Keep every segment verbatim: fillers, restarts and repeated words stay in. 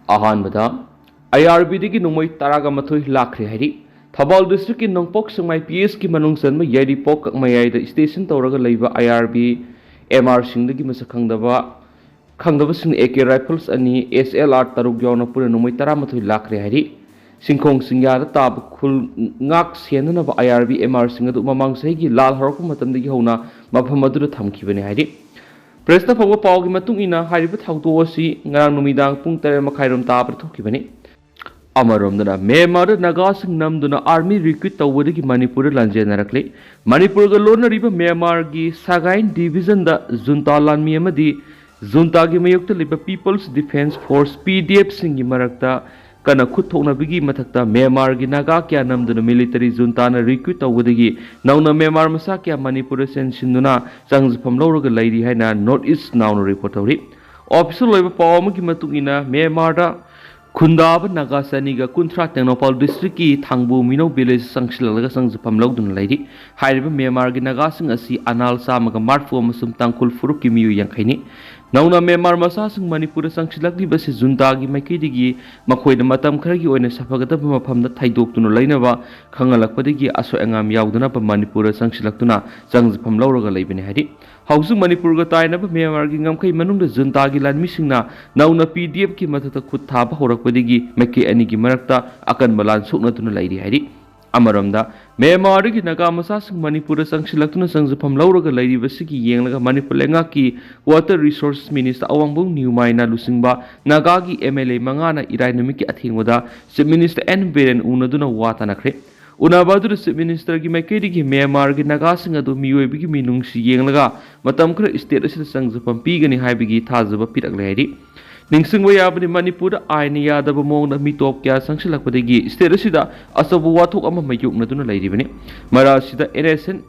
ꯑꯍꯥꯟꯕꯗ, ꯑꯥꯏ ꯑꯥꯔ ꯕꯤꯗꯒꯤ ꯅꯣꯡꯃꯩ ꯇꯔꯥꯒ ꯃꯥꯊꯣꯏ ꯂꯥꯛꯈ꯭ꯔꯦ ꯍꯥꯏꯔꯤ꯫ ꯊꯧꯕꯥꯜ ꯗꯤꯁꯇ꯭ꯔꯤꯛꯀꯤ ꯅꯣꯡꯄꯣꯛ ꯁꯦꯛꯃꯥꯏ ꯄꯤ ꯑꯦꯁꯀꯤ ꯃꯅꯨꯡ ꯆꯟꯕ ꯌꯥꯏꯔꯤꯄꯣꯛ ꯀꯛꯃꯌꯥꯏꯗ ꯁ꯭ꯇꯦꯁꯟ ꯇꯧꯔꯒ ꯂꯩꯕ ꯑꯥꯏ ꯑꯥꯔ ꯕꯤ ꯑꯦꯝ ꯑꯥꯔꯁꯤꯡꯗꯒꯤ ꯃꯁꯛ ꯈꯪꯗꯕ ꯈꯪꯗꯕꯁꯤꯡꯅ ꯑꯦ ꯀꯦ ꯔꯥꯏꯐꯜꯁ ꯑꯅꯤ, ꯑꯦꯁ ꯑꯦꯜ ꯑꯥꯔ ꯇꯔꯨꯛ ꯌꯥꯎꯅ ꯄꯨꯟꯅ ꯅꯣꯡꯃꯩ ꯇꯔꯥꯃꯥꯊꯣꯏ ꯂꯥꯛꯈ꯭ꯔꯦ ꯍꯥꯏꯔꯤ꯫ ꯁꯤꯡꯈꯣꯡ ꯁꯤꯡꯌꯥꯗ ꯇꯥꯕ ꯈꯨꯜ ꯉꯥꯛ ꯁꯦꯟꯅꯅꯕ ꯑꯥꯏ ꯑꯥꯔ ꯕꯤ ꯑꯦꯝ ꯑꯥꯔꯁꯤꯡ ꯑꯗꯨ ꯃꯃꯥꯡ ꯆꯍꯤꯒꯤ ꯂꯥꯜ ꯍꯧꯔꯛꯄ ꯃꯇꯝꯗꯒꯤ ꯍꯧꯅ ꯃꯐꯝ ꯑꯗꯨꯗ ꯊꯝꯈꯤꯕꯅꯤ ꯍꯥꯏꯔꯤ꯫ ꯄ꯭ꯔꯦꯁꯇ ꯐꯪꯕ ꯄꯥꯎꯒꯤ ꯃꯇꯨꯡ ꯏꯟꯅ, ꯍꯥꯏꯔꯤꯕ ꯊꯧꯗꯣꯛ ꯑꯁꯤ ꯉꯔꯥꯡ ꯅꯨꯃꯤꯗꯥꯡ ꯄꯨꯡ ꯇꯔꯦꯠ ꯃꯈꯥꯏꯔꯣꯝ ꯇꯥꯕꯗ ꯊꯣꯛꯈꯤꯕꯅꯤ꯫ ꯑꯃꯔꯣꯝꯗꯅ, ꯃ꯭ꯌꯥꯟꯃꯥꯔꯗ ꯅꯥꯒꯥꯁꯤꯡ ꯅꯝꯗꯨꯅ ꯑꯥꯔꯃꯤ ꯔꯤꯀ꯭ꯔꯨꯠ ꯇꯧꯕꯗꯒꯤ ꯃꯅꯤꯄꯨꯔꯗ ꯂꯥꯟꯖꯦꯟꯅꯔꯛꯂꯤ꯫ ꯃꯅꯤꯄꯨꯔꯒ ꯂꯣꯟꯅꯔꯤꯕ ꯃ꯭ꯌꯥꯟꯃꯥꯔꯒꯤ ꯁꯒꯥꯏꯟ ꯗꯤꯚꯤꯖꯟꯗ ꯖꯨꯟꯇꯥ ꯂꯥꯟꯃꯤ ꯑꯃꯗꯤ ꯖꯨꯟꯇꯥꯒꯤ ꯃꯥꯌꯣꯛꯇ ꯂꯩꯕ ꯄꯤꯄꯜꯁ ꯗꯤꯐꯦꯟꯁ ꯐꯣꯔꯁ, ꯄꯤ ꯗꯤ ꯑꯦꯐꯁꯤꯡꯒꯤ ꯃꯔꯛꯇ ꯀꯟꯅ ꯈꯨꯠ ꯊꯣꯛꯅꯕꯒꯤ ꯃꯊꯛꯇ ꯃ꯭ꯌꯥꯟꯃꯥꯔꯒꯤ ꯅꯥꯒꯥ ꯀꯌꯥ ꯅꯝꯗꯨꯅ ꯃꯤꯂꯤꯇꯔꯤ ꯖꯨꯟꯇꯥꯅ ꯔꯤꯀ꯭ꯔꯨꯠ ꯇꯧꯕꯗꯒꯤ ꯅꯧꯅ ꯃ꯭ꯌꯥꯟꯃꯥꯔ ꯃꯆꯥ ꯀꯌꯥ ꯃꯅꯤꯄꯨꯔꯗ ꯆꯦꯟꯁꯤꯟꯗꯨꯅ ꯆꯪꯖꯐꯝ ꯂꯧꯔꯒ ꯂꯩꯔꯤ ꯍꯥꯏꯅ ꯅꯣꯔꯠ ꯏꯁ ꯅꯥꯎꯅ ꯔꯤꯄꯣꯔꯠ ꯇꯧꯔꯤ꯫ ꯑꯣꯐꯤꯁꯤꯌꯦꯜ ꯑꯣꯏꯕ ꯄꯥꯎ ꯑꯃꯒꯤ ꯃꯇꯨꯡ ꯏꯟꯅ, ꯃ꯭ꯌꯥꯟꯃꯥꯔꯗ ꯈꯨꯟꯗꯥꯕ ꯅꯥꯒꯥ ꯆꯅꯤꯒ ꯀꯨꯟꯊ꯭ꯔꯥ ꯇꯦꯡꯅꯧꯄꯥꯜ ꯗꯤꯁꯇ꯭ꯔꯤꯛꯀꯤ ꯊꯥꯡꯕꯨ ꯃꯤꯅꯧ ꯚꯤꯂꯦꯖ ꯆꯪꯁꯤꯜꯂꯛꯂꯒ ꯆꯪꯖꯐꯝ ꯂꯧꯗꯨꯅ ꯂꯩꯔꯤ꯫ ꯍꯥꯏꯔꯤꯕ ꯃ꯭ꯌꯥꯟꯃꯥꯔꯒꯤ ꯅꯥꯒꯥꯁꯤꯡ ꯑꯁꯤ ꯑꯅꯥꯜ ꯆꯥꯝꯃꯒ ꯃꯔꯤꯐꯨ ꯑꯃꯁꯨꯡ ꯇꯥꯡꯈꯨꯜ ꯐꯨꯔꯨꯞꯀꯤ ꯃꯤꯑꯣꯏ ꯌꯥꯡꯈꯩꯅꯤ꯫ ꯅꯧꯅ ꯃ꯭ꯌꯥꯟꯃꯥꯔ ꯃꯆꯥꯁꯤꯡ ꯃꯅꯤꯄꯨꯔꯗ ꯆꯪꯁꯤꯜꯂꯛꯂꯤꯕꯁꯤ ꯖꯨꯟꯇꯥꯒꯤ ꯃꯥꯏꯀꯩꯗꯒꯤ ꯃꯈꯣꯏꯅ ꯃꯇꯝ ꯈꯔꯒꯤ ꯑꯣꯏꯅ ꯁꯥꯐꯒꯗꯕ ꯃꯐꯝꯗ ꯊꯩꯗꯣꯛꯇꯨꯅ ꯂꯩꯅꯕ ꯈꯪꯍꯜꯂꯛꯄꯗꯒꯤ ꯑꯁꯣꯏ ꯑꯉꯥꯝ ꯌꯥꯎꯗꯅꯕ ꯃꯅꯤꯄꯨꯔꯗ ꯆꯪꯁꯤꯜꯂꯛꯇꯨꯅ ꯆꯪꯖꯐꯝ ꯂꯧꯔꯒ ꯂꯩꯕꯅꯤ ꯍꯥꯏꯔꯤ꯫ ꯍꯧꯖꯤꯛ ꯃꯅꯤꯄꯨꯔꯒ ꯇꯥꯏꯅꯕ ꯃ꯭ꯌꯥꯟꯃꯥꯔꯒꯤ ꯉꯝꯈꯩ ꯃꯅꯨꯡꯗ ꯖꯨꯟꯇꯥꯒꯤ ꯂꯥꯟꯃꯤꯁꯤꯡꯅ ꯅꯧꯅ ꯄꯤ ꯗꯤ ꯑꯦꯐꯀꯤ ꯃꯊꯛꯇ ꯈꯨꯠ ꯊꯥꯕ ꯍꯧꯔꯛꯄꯗꯒꯤ ꯃꯥꯏꯀꯩ ꯑꯅꯤꯒꯤ ꯃꯔꯛꯇ ꯑꯀꯟꯕ ꯂꯥꯟ ꯁꯣꯛꯅꯗꯨꯅ ꯂꯩꯔꯤ ꯍꯥꯏꯔꯤ꯫ ꯑꯃꯔꯣꯝꯗ, ꯃ꯭ꯌꯥꯟꯃꯥꯔꯗꯒꯤ ꯅꯥꯒꯥ ꯃꯆꯥꯁꯤꯡ ꯃꯅꯤꯄꯨꯔꯗ ꯆꯪꯁꯤꯜꯂꯛꯇꯨꯅ ꯆꯪꯖꯐꯝ ꯂꯧꯔꯒ ꯂꯩꯔꯤꯕꯁꯤꯒꯤ ꯌꯦꯡꯂꯒ ꯃꯅꯤꯄꯨꯔ ꯂꯩꯉꯥꯛꯀꯤ ꯋꯥꯇꯔ ꯔꯤꯁꯣꯔꯁ ꯃꯤꯅꯤꯁꯇꯔ ꯑꯋꯥꯡꯕꯝ ꯅ꯭ꯌꯨꯃꯥꯏꯅ ꯂꯨꯆꯤꯡꯕ ꯅꯥꯒꯥꯒꯤ ꯑꯦꯝ ꯑꯦꯜ ꯑꯦ ꯃꯉꯥꯅ ꯏꯔꯥꯏ ꯅꯨꯃꯤꯠꯀꯤ ꯑꯊꯦꯡꯕꯗ ꯆꯤꯐ ꯃꯤꯅꯤꯁꯇꯔ ꯑꯦꯟ ꯕꯤꯔꯦꯟ ꯎꯅꯗꯨꯅ ꯋꯥ ꯇꯥꯅꯈ꯭ꯔꯦ꯫ ꯎꯅꯕ ꯑꯗꯨꯗ ꯆꯤꯐ ꯃꯤꯅꯤꯁꯇꯔꯒꯤ ꯃꯥꯏꯀꯩꯗꯒꯤ ꯃ꯭ꯌꯥꯟꯃꯥꯔꯒꯤ ꯅꯥꯒꯥꯁꯤꯡ ꯑꯗꯨ ꯃꯤꯑꯣꯏꯕꯒꯤ ꯃꯤꯅꯨꯡꯁꯤ ꯌꯦꯡꯂꯒ ꯃꯇꯝ ꯈꯔ ꯁ꯭ꯇꯦꯠ ꯑꯁꯤꯗ ꯆꯪꯖꯐꯝ ꯄꯤꯒꯅꯤ ꯍꯥꯏꯕꯒꯤ ꯊꯥꯖꯕ ꯄꯤꯔꯛꯂꯦ ꯍꯥꯏꯔꯤ꯫ ꯅꯤꯡꯁꯤꯡꯕ ꯌꯥꯕꯗꯤ, ꯃꯅꯤꯄꯨꯔꯗ ꯑꯥꯏꯟꯅ ꯌꯥꯗꯕ ꯃꯑꯣꯡꯗ ꯃꯤꯇꯣꯞ ꯀꯌꯥ ꯆꯪꯁꯤꯜꯂꯛꯄꯗꯒꯤ ꯁ꯭ꯇꯦꯠ ꯑꯁꯤꯗ ꯑꯆꯧꯕ ꯋꯥꯊꯣꯛ ꯑꯃ ꯃꯥꯌꯣꯛꯅꯗꯨꯅ ꯂꯩꯔꯤꯕꯅꯤ꯫ ꯃꯔꯛ ꯑꯁꯤꯗ ꯑꯦꯟ ꯑꯦꯁ ꯑꯦꯟ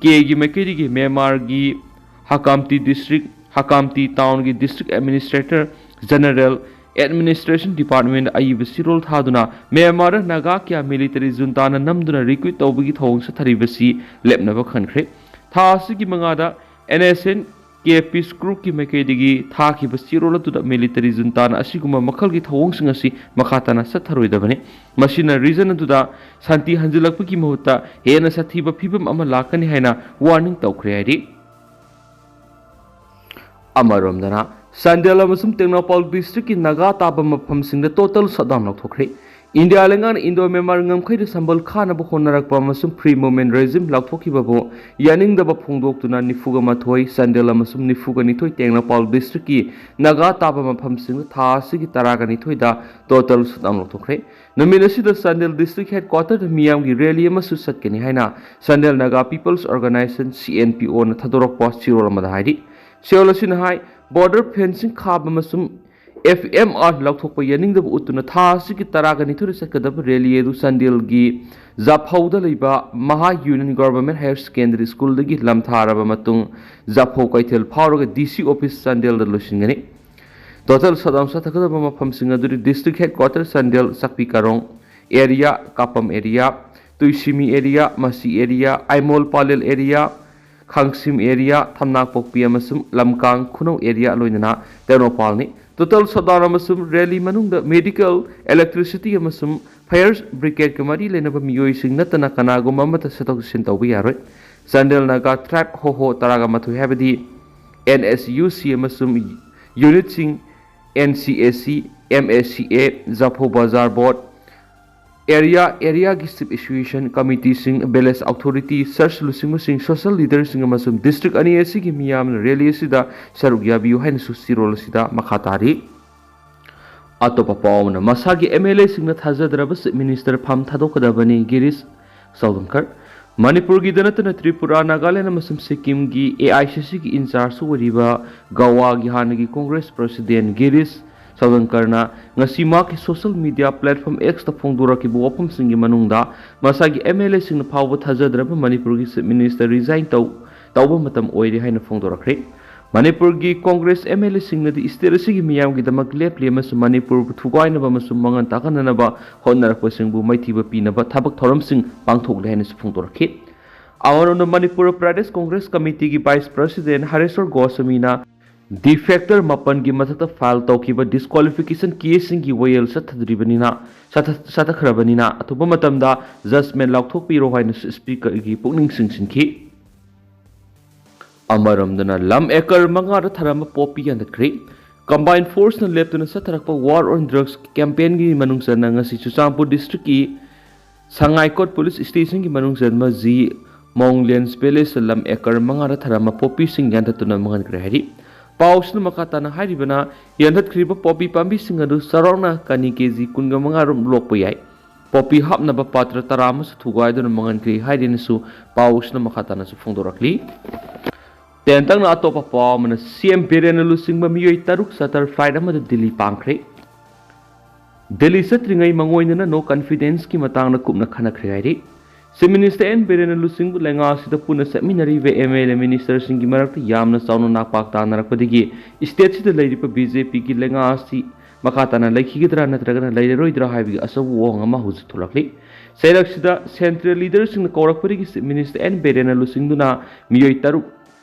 ꯀꯦꯒꯤ ꯃꯥꯏꯀꯩꯗꯒꯤ ꯃ꯭ꯌꯥꯟꯃꯥꯔꯒꯤ ꯍꯀꯥꯝꯇꯤ ꯗꯤꯁꯇ꯭ꯔꯤꯛ, ꯍꯀꯥꯝꯇꯤ ꯇꯥꯎꯟꯒꯤ ꯗꯤꯁꯇ꯭ꯔꯤꯛ ꯑꯦꯗꯃꯤꯅꯤꯁꯇ꯭ꯔꯦꯇꯔ ꯖꯦꯅꯔꯦꯜ, ꯑꯦꯗꯃꯤꯅꯤꯁꯇ꯭ꯔꯦꯁꯟ ꯗꯤꯄꯥꯔꯠꯃꯦꯟꯗ ꯑꯏꯕ ꯆꯦꯔꯣꯜ ꯊꯥꯗꯨꯅ ꯃ꯭ꯌꯥꯟꯃꯥꯔꯗ ꯅꯥꯒꯥ ꯀꯌꯥ ꯃꯤꯂꯤꯇꯔꯤ ꯖꯨꯟꯇꯥꯅ ꯅꯝꯗꯨꯅ ꯔꯤꯀ꯭ꯔꯨꯠ ꯇꯧꯕꯒꯤ ꯊꯧꯑꯣꯡ ꯆꯠꯊꯔꯤꯕꯁꯤ ꯂꯦꯞꯅꯕ ꯈꯟꯈ꯭ꯔꯦ꯫ ꯊꯥ ꯑꯁꯤꯒꯤ ꯃꯉꯥꯗ N S N K peace ꯒ꯭ꯔꯨꯞꯀꯤ ꯃꯥꯏꯀꯩꯗꯒꯤ ꯊꯥꯈꯤꯕ ꯆꯦꯔꯣꯜ ꯑꯗꯨꯗ ꯃꯤꯂꯤꯇꯔꯤ ꯖꯨꯟꯇꯥꯅ ꯑꯁꯤꯒꯨꯝꯕ ꯃꯈꯜꯒꯤ ꯊꯧꯑꯣꯡꯁꯤꯡ ꯑꯁꯤ ꯃꯈꯥ ꯇꯥꯅ ꯆꯠꯊꯔꯣꯏꯗꯕꯅꯤ꯫ ꯃꯁꯤꯅ ꯔꯤꯖꯟ ꯑꯗꯨꯗ ꯁꯥꯟꯇꯤ ꯍꯟꯖꯤꯜꯂꯛꯄꯒꯤ ꯃꯍꯨꯠꯇ ꯍꯦꯟꯅ ꯁꯥꯊꯤꯕ ꯐꯤꯕꯝ ꯑꯃ ꯂꯥꯛꯀꯅꯤ ꯍꯥꯏꯅ ꯋꯥꯔꯅꯤꯡ ꯇꯧꯈ꯭ꯔꯦ ꯍꯥꯏꯔꯤ꯫ ꯑꯃꯔꯣꯝꯗꯅ, ꯆꯥꯟꯗꯦꯜ ꯑꯃꯁꯨꯡ ꯇꯦꯡꯅꯧꯄꯥꯜ ꯗꯤꯁꯇ꯭ꯔꯤꯛꯀꯤ ꯅꯥꯒꯥ ꯇꯥꯕ ꯃꯐꯝꯁꯤꯡꯗ ꯇꯣꯇꯦꯜ ꯁꯠꯗꯥꯎꯟ ꯂꯧꯊꯣꯛꯈ꯭ꯔꯦ꯫ ꯏꯟꯗꯤꯌꯥ ꯂꯩꯉꯥꯛꯅ ꯏꯟꯗꯣ ꯃ꯭ꯌꯥꯟꯃꯥꯔ ꯉꯝꯈꯩꯗ ꯁꯝꯕꯜ ꯈꯥꯅꯕ ꯍꯣꯠꯅꯔꯛꯄ ꯑꯃꯁꯨꯡ ꯐ꯭ꯔꯤ ꯃꯨꯚꯃꯦꯟ ꯔꯦꯖꯤꯝ ꯂꯥꯎꯊꯣꯛꯈꯤꯕꯕꯨ ꯌꯥꯅꯤꯡꯗꯕ ꯐꯣꯡꯗꯣꯛꯇꯨꯅ ꯅꯤꯐꯨꯒ ꯃꯥꯊꯣꯏ ꯆꯥꯟꯗꯦꯜ ꯑꯃꯁꯨꯡ ꯅꯤꯐꯨꯒ ꯅꯤꯊꯣꯏ ꯇꯦꯡꯅꯧꯄꯥꯜ ꯗꯤꯁꯇ꯭ꯔꯤꯛꯀꯤ ꯅꯥꯒꯥ ꯇꯥꯕ ꯃꯐꯝꯁꯤꯡꯗ ꯊꯥ ꯑꯁꯤꯒꯤ ꯇꯔꯥꯒ ꯅꯤꯊꯣꯏꯗ ꯇꯣꯇꯦꯜ ꯁꯠꯗꯥꯎꯟ ꯂꯧꯊꯣꯛꯈ꯭ꯔꯦ꯫ ꯅꯨꯃꯤꯠ ꯑꯁꯤꯗ ꯆꯥꯟꯗꯦꯜ ꯗꯤꯁꯇ꯭ꯔꯤꯛ ꯍꯦꯗꯀ꯭ꯋꯥꯇꯔꯗ ꯃꯤꯌꯥꯝꯒꯤ ꯔꯦꯂꯤ ꯑꯃꯁꯨ ꯆꯠꯀꯅꯤ ꯍꯥꯏꯅ Chandel Naga people's organisation, C N P ꯑꯣꯅ ꯊꯥꯗꯣꯔꯛꯄ ꯆꯦꯔꯣꯜ ꯑꯃꯗ ꯍꯥꯏꯔꯤ꯫ ꯆꯦꯔꯣꯜ ꯑꯁꯤꯅ ꯍꯥꯏ, ꯕꯣꯔꯗꯔ ꯐꯦꯟꯁꯤꯡ ꯈꯥꯕ ꯑꯃꯁꯨꯡ ꯑꯦꯐ ꯑꯦꯝ ꯑꯥꯔ ꯂꯥꯎꯊꯣꯛꯄ ꯌꯥꯅꯤꯡꯗꯕ ꯎꯠꯇꯨꯅ ꯊꯥ ꯑꯁꯤꯒꯤ ꯇꯔꯥꯒ ꯅꯤꯊꯣꯏꯗ ꯆꯠꯀꯗꯕ ꯔꯦꯂꯤ ꯑꯗꯨ ꯆꯥꯟꯗꯦꯜꯒꯤ ꯖꯥꯐꯧꯗ ꯂꯩꯕ ꯃꯍꯥ ꯌꯨꯅꯤꯌꯟ ꯒꯚꯔꯟꯃꯦꯟꯠ ꯍꯥꯌꯔ ꯁꯦꯀꯦꯟꯗꯔꯤ ꯁ꯭ꯀꯨꯜꯗꯒꯤ ꯂꯝ ꯊꯥꯔꯕ ꯃꯇꯨꯡ ꯖꯥꯐꯧ ꯀꯩꯊꯦꯜ ꯐꯥꯎꯔꯒ ꯗꯤ ꯁꯤ ꯑꯣꯐꯤꯁ ꯆꯥꯟꯗꯦꯜꯗ ꯂꯣꯏꯁꯤꯟꯒꯅꯤ꯫ ꯇꯣꯇꯦꯜ ꯁꯠꯗꯥꯎꯟ ꯆꯠꯊꯒꯗꯕ ꯃꯐꯝꯁꯤꯡ ꯑꯗꯨꯗꯤ district headquarter Chandel, Chakpi Karong area, Kapam area, Tuisimi area, ꯃꯁꯤ area, Aimol Palel area, Khangshim area, Thamnapokpi ꯑꯃꯁꯨꯡ ꯂꯝꯀꯥꯡ ꯈꯨꯅꯧ ꯑꯦꯔꯤꯌꯥ ꯂꯣꯏꯅꯅ ꯇꯦꯡꯅꯧꯄꯥꯜꯅꯤ꯫ ꯇꯣꯇꯦꯜ ꯁꯠꯗꯥꯎꯟ ꯑꯃꯁꯨꯡ ꯔꯦꯂꯤ ꯃꯅꯨꯡꯗ ꯃꯦꯗꯤꯀꯦꯜ, ꯏꯂꯦꯛꯇ꯭ꯔꯤꯁꯤꯇꯤ ꯑꯃꯁꯨꯡ ꯐꯥꯌꯔ ꯕ꯭ꯔꯤꯒꯦꯗꯀ ꯃꯔꯤ ꯂꯩꯅꯕ ꯃꯤꯑꯣꯏꯁꯤꯡ ꯅꯠꯇꯅ ꯀꯅꯥꯒꯨꯝꯕ ꯑꯃꯠꯇ ꯆꯠꯊꯣꯛ ꯆꯠꯁꯤꯟ ꯇꯧꯕ ꯌꯥꯔꯣꯏ꯫ ꯆꯥꯟꯗꯦꯜ ꯅꯥꯒꯥ ꯇ꯭ꯔꯥꯏꯕ ꯍꯣꯍꯣ ꯇꯔꯥꯒ ꯃꯥꯊꯣꯏ, ꯍꯥꯏꯕꯗꯤ ꯑꯦꯟ ꯑꯦꯁ ꯌꯨ ꯁꯤ ꯑꯃꯁꯨꯡ ꯌꯨꯅꯤꯠꯁꯤꯡ, ꯑꯦꯟ ꯁꯤ ꯑꯦ ꯁꯤ, ꯑꯦꯝ ꯑꯦ ꯁꯤ A, Japhou Bazar board, area, ꯑꯦꯔꯤꯌꯥꯒꯤ ꯆꯤꯐ ꯑꯦꯁꯣꯁꯤꯌꯦꯁꯟ ꯀꯃꯤꯇꯤꯁꯤꯡ, ꯚꯤꯂꯦꯖ ꯑꯣꯊꯣꯔꯤꯇꯤ, ꯆꯔꯆ ꯂꯨꯆꯤꯡꯕꯁꯤꯡ, ꯁꯣꯁꯦꯜ ꯂꯤꯗꯔꯁꯤꯡ ꯑꯃꯁꯨꯡ ꯗꯤꯁꯇ꯭ꯔꯤꯛ ꯑꯅꯤ ꯑꯁꯤꯒꯤ ꯃꯤꯌꯥꯝꯅ ꯔꯦꯂꯤ ꯑꯁꯤꯗ ꯁꯔꯨꯛ ꯌꯥꯕꯤꯌꯨ ꯍꯥꯏꯅꯁꯨ ꯆꯦꯔꯣꯜ ꯑꯁꯤꯗ ꯃꯈꯥ ꯇꯥꯔꯤ꯫ ꯑꯇꯣꯞꯄ ꯄꯥꯎ ꯑꯃꯅ, ꯃꯁꯥꯒꯤ ꯑꯦꯝ ꯑꯦꯜ ꯑꯦꯁꯤꯡꯅ ꯊꯥꯖꯗ꯭ꯔꯕ ꯆꯤꯐ ꯃꯤꯅꯤꯁꯇꯔ ꯐꯝ ꯊꯥꯗꯣꯛꯀꯗꯕꯅꯤ, ꯒꯤꯔꯤꯁ ꯆꯧꯗꯟꯀꯔ꯫ ꯃꯅꯤꯄꯨꯔꯒꯤꯗ ꯅꯠꯇꯅ ꯇ꯭ꯔꯤꯄꯨꯔꯥ, ꯅꯥꯒꯥꯂꯦꯟ ꯑꯃꯁꯨꯡ ꯁꯤꯛꯀꯤꯝꯒꯤ ꯑꯦ ꯑꯥꯏ ꯁꯤ ꯁꯤꯒꯤ ꯏꯟꯆꯥꯔꯖ ꯑꯣꯏꯔꯤꯕ ꯒꯋꯥꯒꯤ ꯍꯥꯟꯅꯒꯤ ꯀꯣꯡꯒ꯭ꯔꯦꯁ ꯄ꯭ꯔꯁꯤꯗꯦꯟ ꯒꯤꯔꯤꯁ ꯆꯧꯗꯟꯀꯔꯅ ꯉꯁꯤ ꯃꯍꯥꯛꯀꯤ ꯁꯣꯁꯦꯜ ꯃꯤꯗꯤꯌꯥ ꯄ꯭ꯂꯦꯠꯐꯣꯔꯝ ꯑꯦꯛꯁꯇ ꯐꯣꯡꯗꯣꯔꯛꯈꯤꯕ ꯋꯥꯐꯝꯁꯤꯡꯒꯤ ꯃꯅꯨꯡꯗ ꯃꯁꯥꯒꯤ ꯑꯦꯝ ꯑꯦꯜ ꯑꯦꯁꯤꯡꯅ ꯐꯥꯎꯕ ꯊꯥꯖꯗ꯭ꯔꯕ ꯃꯅꯤꯄꯨꯔꯒꯤ ꯆꯤꯐ ꯃꯤꯅꯤꯁꯇꯔ ꯔꯤꯖꯥꯏꯟ ꯇꯧ-, ꯇꯧꯕ ꯃꯇꯝ ꯑꯣꯏꯔꯦ ꯍꯥꯏꯅ ꯐꯣꯡꯗꯣꯔꯛꯈ꯭ꯔꯦ꯫ ꯃꯅꯤꯄꯨꯔꯒꯤ ꯀꯣꯡꯒ꯭ꯔꯦꯁ ꯑꯦꯝ ꯑꯦꯜ ꯑꯦꯁꯤꯡꯅꯗꯤ ꯁ꯭ꯇꯦꯠ ꯑꯁꯤꯒꯤ ꯃꯤꯌꯥꯝꯒꯤꯗꯃꯛ ꯂꯦꯞꯂꯤ ꯑꯃꯁꯨꯡ ꯃꯅꯤꯄꯨꯔꯕꯨ ꯊꯨꯒꯥꯏꯅꯕ ꯑꯃꯁꯨꯡ ꯃꯥꯡꯍꯟ ꯇꯥꯛꯍꯟꯅꯅꯕ ꯍꯣꯠꯅꯔꯛꯄꯁꯤꯡꯕꯨ ꯃꯥꯏꯊꯤꯕ ꯄꯤꯅꯕ ꯊꯕꯛ ꯊꯧꯔꯝꯁꯤꯡ ꯄꯥꯡꯊꯣꯛꯂꯦ ꯍꯥꯏꯅꯁꯨ ꯐꯣꯡꯗꯣꯔꯛꯈꯤ꯫ ꯑꯃꯔꯣꯝꯗ ꯃꯅꯤꯄꯨꯔ ꯄ꯭ꯔꯗꯦꯁ ꯀꯣꯡꯒ꯭ꯔꯦꯁ ꯀꯃꯤꯇꯤꯒꯤ ꯚꯥꯏꯁ ꯄ꯭ꯔꯁꯤꯗꯦꯟ ꯍꯔꯦꯁ꯭ꯋꯔ ꯒꯣꯁ꯭ꯋꯥꯃꯤꯅ ꯗꯤꯐꯦꯛꯇꯔ ꯃꯥꯄꯟꯒꯤ ꯃꯊꯛꯇ ꯐꯥꯏꯜ ꯇꯧꯈꯤꯕ ꯗꯤꯁꯀ꯭ꯋꯥꯂꯤꯐꯤꯀꯦꯁꯟ ꯀꯦꯁꯁꯤꯡꯒꯤ ꯋꯥꯌꯦꯜ ꯆꯠꯊꯗ꯭ꯔꯤꯕꯅꯤꯅ, ꯆꯠꯊ-, ꯆꯠꯊꯈ꯭ꯔꯕꯅꯤꯅ ꯑꯊꯨꯕ ꯃꯇꯝꯗ ꯖꯖꯃꯦꯟ ꯂꯥꯎꯊꯣꯛꯄꯤꯔꯣ ꯍꯥꯏꯅꯁꯨ ꯁ꯭ꯄꯤꯀꯔꯒꯤ ꯄꯨꯛꯅꯤꯡ ꯆꯤꯡꯁꯤꯟꯈꯤ꯫ ꯑꯃꯔꯣꯝꯗꯅ ꯂꯝ ꯑꯦꯀꯔ ꯃꯉꯥꯗ ꯊꯥꯔꯝꯕ ꯄꯣꯄꯤ ꯌꯥꯟꯊꯠꯈ꯭ꯔꯦ꯫ ꯀꯝꯕꯥꯏꯟ ꯐꯣꯔꯁꯅ ꯂꯦꯞꯇꯅ ꯆꯠꯊꯔꯛꯄ ꯋꯥꯔ ꯑꯣꯟ ꯗ꯭ꯔꯒꯁ ꯀꯦꯝꯄꯦꯟꯒꯤ ꯃꯅꯨꯡ ꯆꯟꯅ ꯉꯁꯤ ꯆꯨꯔꯆꯥꯟꯄꯨꯔ ꯗꯤꯁꯇ꯭ꯔꯤꯛꯀꯤ ꯁꯉꯥꯏꯀꯣꯠ ꯄꯨꯂꯤꯁ ꯁ꯭ꯇꯦꯁꯟꯒꯤ ꯃꯅꯨꯡ ꯆꯟꯕ ꯖꯤ ꯃꯣꯡꯂꯦꯟꯁ ꯚꯤꯂꯦꯖꯇ ꯂꯝ ꯑꯦꯀꯔ ꯃꯉꯥꯗ ꯊꯥꯔꯝꯕ ꯄꯣꯄꯤꯁꯤꯡ ꯌꯥꯟꯊꯠꯇꯨꯅ ꯃꯥꯡꯍꯟꯈ꯭ꯔꯦ ꯍꯥꯏꯔꯤ꯫ ꯄꯥꯎꯁꯤꯅ ꯃꯈꯥ ꯇꯥꯅ ꯍꯥꯏꯔꯤꯕꯅ, ꯌꯥꯟꯊꯠꯈ꯭ꯔꯤꯕ ꯄꯣꯄꯤ ꯄꯥꯝꯕꯤꯁꯤꯡ ꯑꯗꯨ ꯆꯥꯎꯔꯥꯛꯅ ꯀꯅꯤ ꯀꯦ ꯖꯤ ꯀꯨꯟꯒ ꯃꯉꯥ ꯔꯣꯝ ꯂꯣꯛꯄ ꯌꯥꯏ꯫ ꯄꯣꯄꯤ ꯍꯥꯞꯅꯕ ꯄꯥꯇ꯭ꯔ ꯇꯔꯥ ꯑꯃꯁꯨ ꯊꯨꯒꯥꯏꯗꯨꯅ ꯃꯥꯡꯍꯟꯈ꯭ꯔꯦ ꯍꯥꯏꯔꯤꯅꯁꯨ ꯄꯥꯎꯁꯤꯅ ꯃꯈꯥ ꯇꯥꯅꯁꯨ ꯐꯣꯡꯗꯣꯔꯛꯂꯤ꯫ ꯇꯦꯟꯇꯛꯅ ꯑꯇꯣꯞꯄ ꯄꯥꯎ ꯑꯃꯅ, ꯁꯤ ꯑꯦꯝ ꯕꯤꯔꯦꯟꯅ ꯂꯨꯆꯤꯡꯕ ꯃꯤꯑꯣꯏ ꯇꯔꯨꯛ ꯆꯥꯔꯇꯔ ꯐ꯭ꯂꯥꯏꯠ ꯑꯃꯗ ꯗꯤꯜꯂꯤ ꯄꯥꯡꯈ꯭ꯔꯦ꯫ ꯗꯤꯜꯂꯤ ꯆꯠꯇ꯭ꯔꯤꯉꯩ ꯃꯥꯡꯑꯣꯏꯅꯅ ꯅꯣ ꯀꯟꯐꯤꯗꯦꯟꯁꯀꯤ ꯃꯇꯥꯡꯗ ꯀꯨꯞꯅ ꯈꯟꯅꯈ꯭ꯔꯦ ꯍꯥꯏꯔꯤ꯫ ꯆꯤꯐ ꯃꯤꯅꯤꯁꯇꯔ ꯑꯦꯟ ꯕꯤꯔꯦꯟꯅ ꯂꯨꯆꯤꯡꯕ ꯂꯩꯉꯥꯛ ꯑꯁꯤꯗ ꯄꯨꯟꯅ ꯆꯠꯃꯤꯟꯅꯔꯤꯕ ꯑꯦꯝ ꯑꯦꯜ ꯑꯦ ꯃꯤꯅꯤꯁꯇꯔꯁꯤꯡꯒꯤ ꯃꯔꯛꯇ ꯌꯥꯝꯅ ꯆꯥꯎꯅ ꯅꯥꯛꯄꯥꯛ ꯇꯥꯅꯔꯛꯄꯗꯒꯤ ꯁ꯭ꯇꯦꯠꯁꯤꯗ ꯂꯩꯔꯤꯕ ꯕꯤ ꯖꯦ ꯄꯤꯒꯤ ꯂꯩꯉꯥꯛ ꯑꯁꯤ ꯃꯈꯥ ꯇꯥꯅ ꯂꯩꯈꯤꯒꯗ꯭ꯔꯥ ꯅꯠꯇ꯭ꯔꯒꯅ ꯂꯩꯔꯔꯣꯏꯗ꯭ꯔꯥ ꯍꯥꯏꯕꯒꯤ ꯑꯆꯧꯕ ꯋꯥꯍꯪ ꯑꯃ ꯍꯧꯖꯤꯛ ꯊꯣꯛꯂꯛꯂꯤ꯫ ꯆꯩꯔꯛꯁꯤꯗ ꯁꯦꯟꯇ꯭ꯔꯦꯜ ꯂꯤꯗꯔꯁꯤꯡꯅ ꯀꯧꯔꯛꯄꯗꯒꯤ ꯆꯤꯐ ꯃꯤꯅꯤꯁꯇꯔ ꯑꯦꯟ ꯕꯤꯔꯦꯟꯅ ꯂꯨꯆꯤꯡꯗꯨꯅ ꯃꯤꯑꯣꯏ ꯇꯔꯨꯛ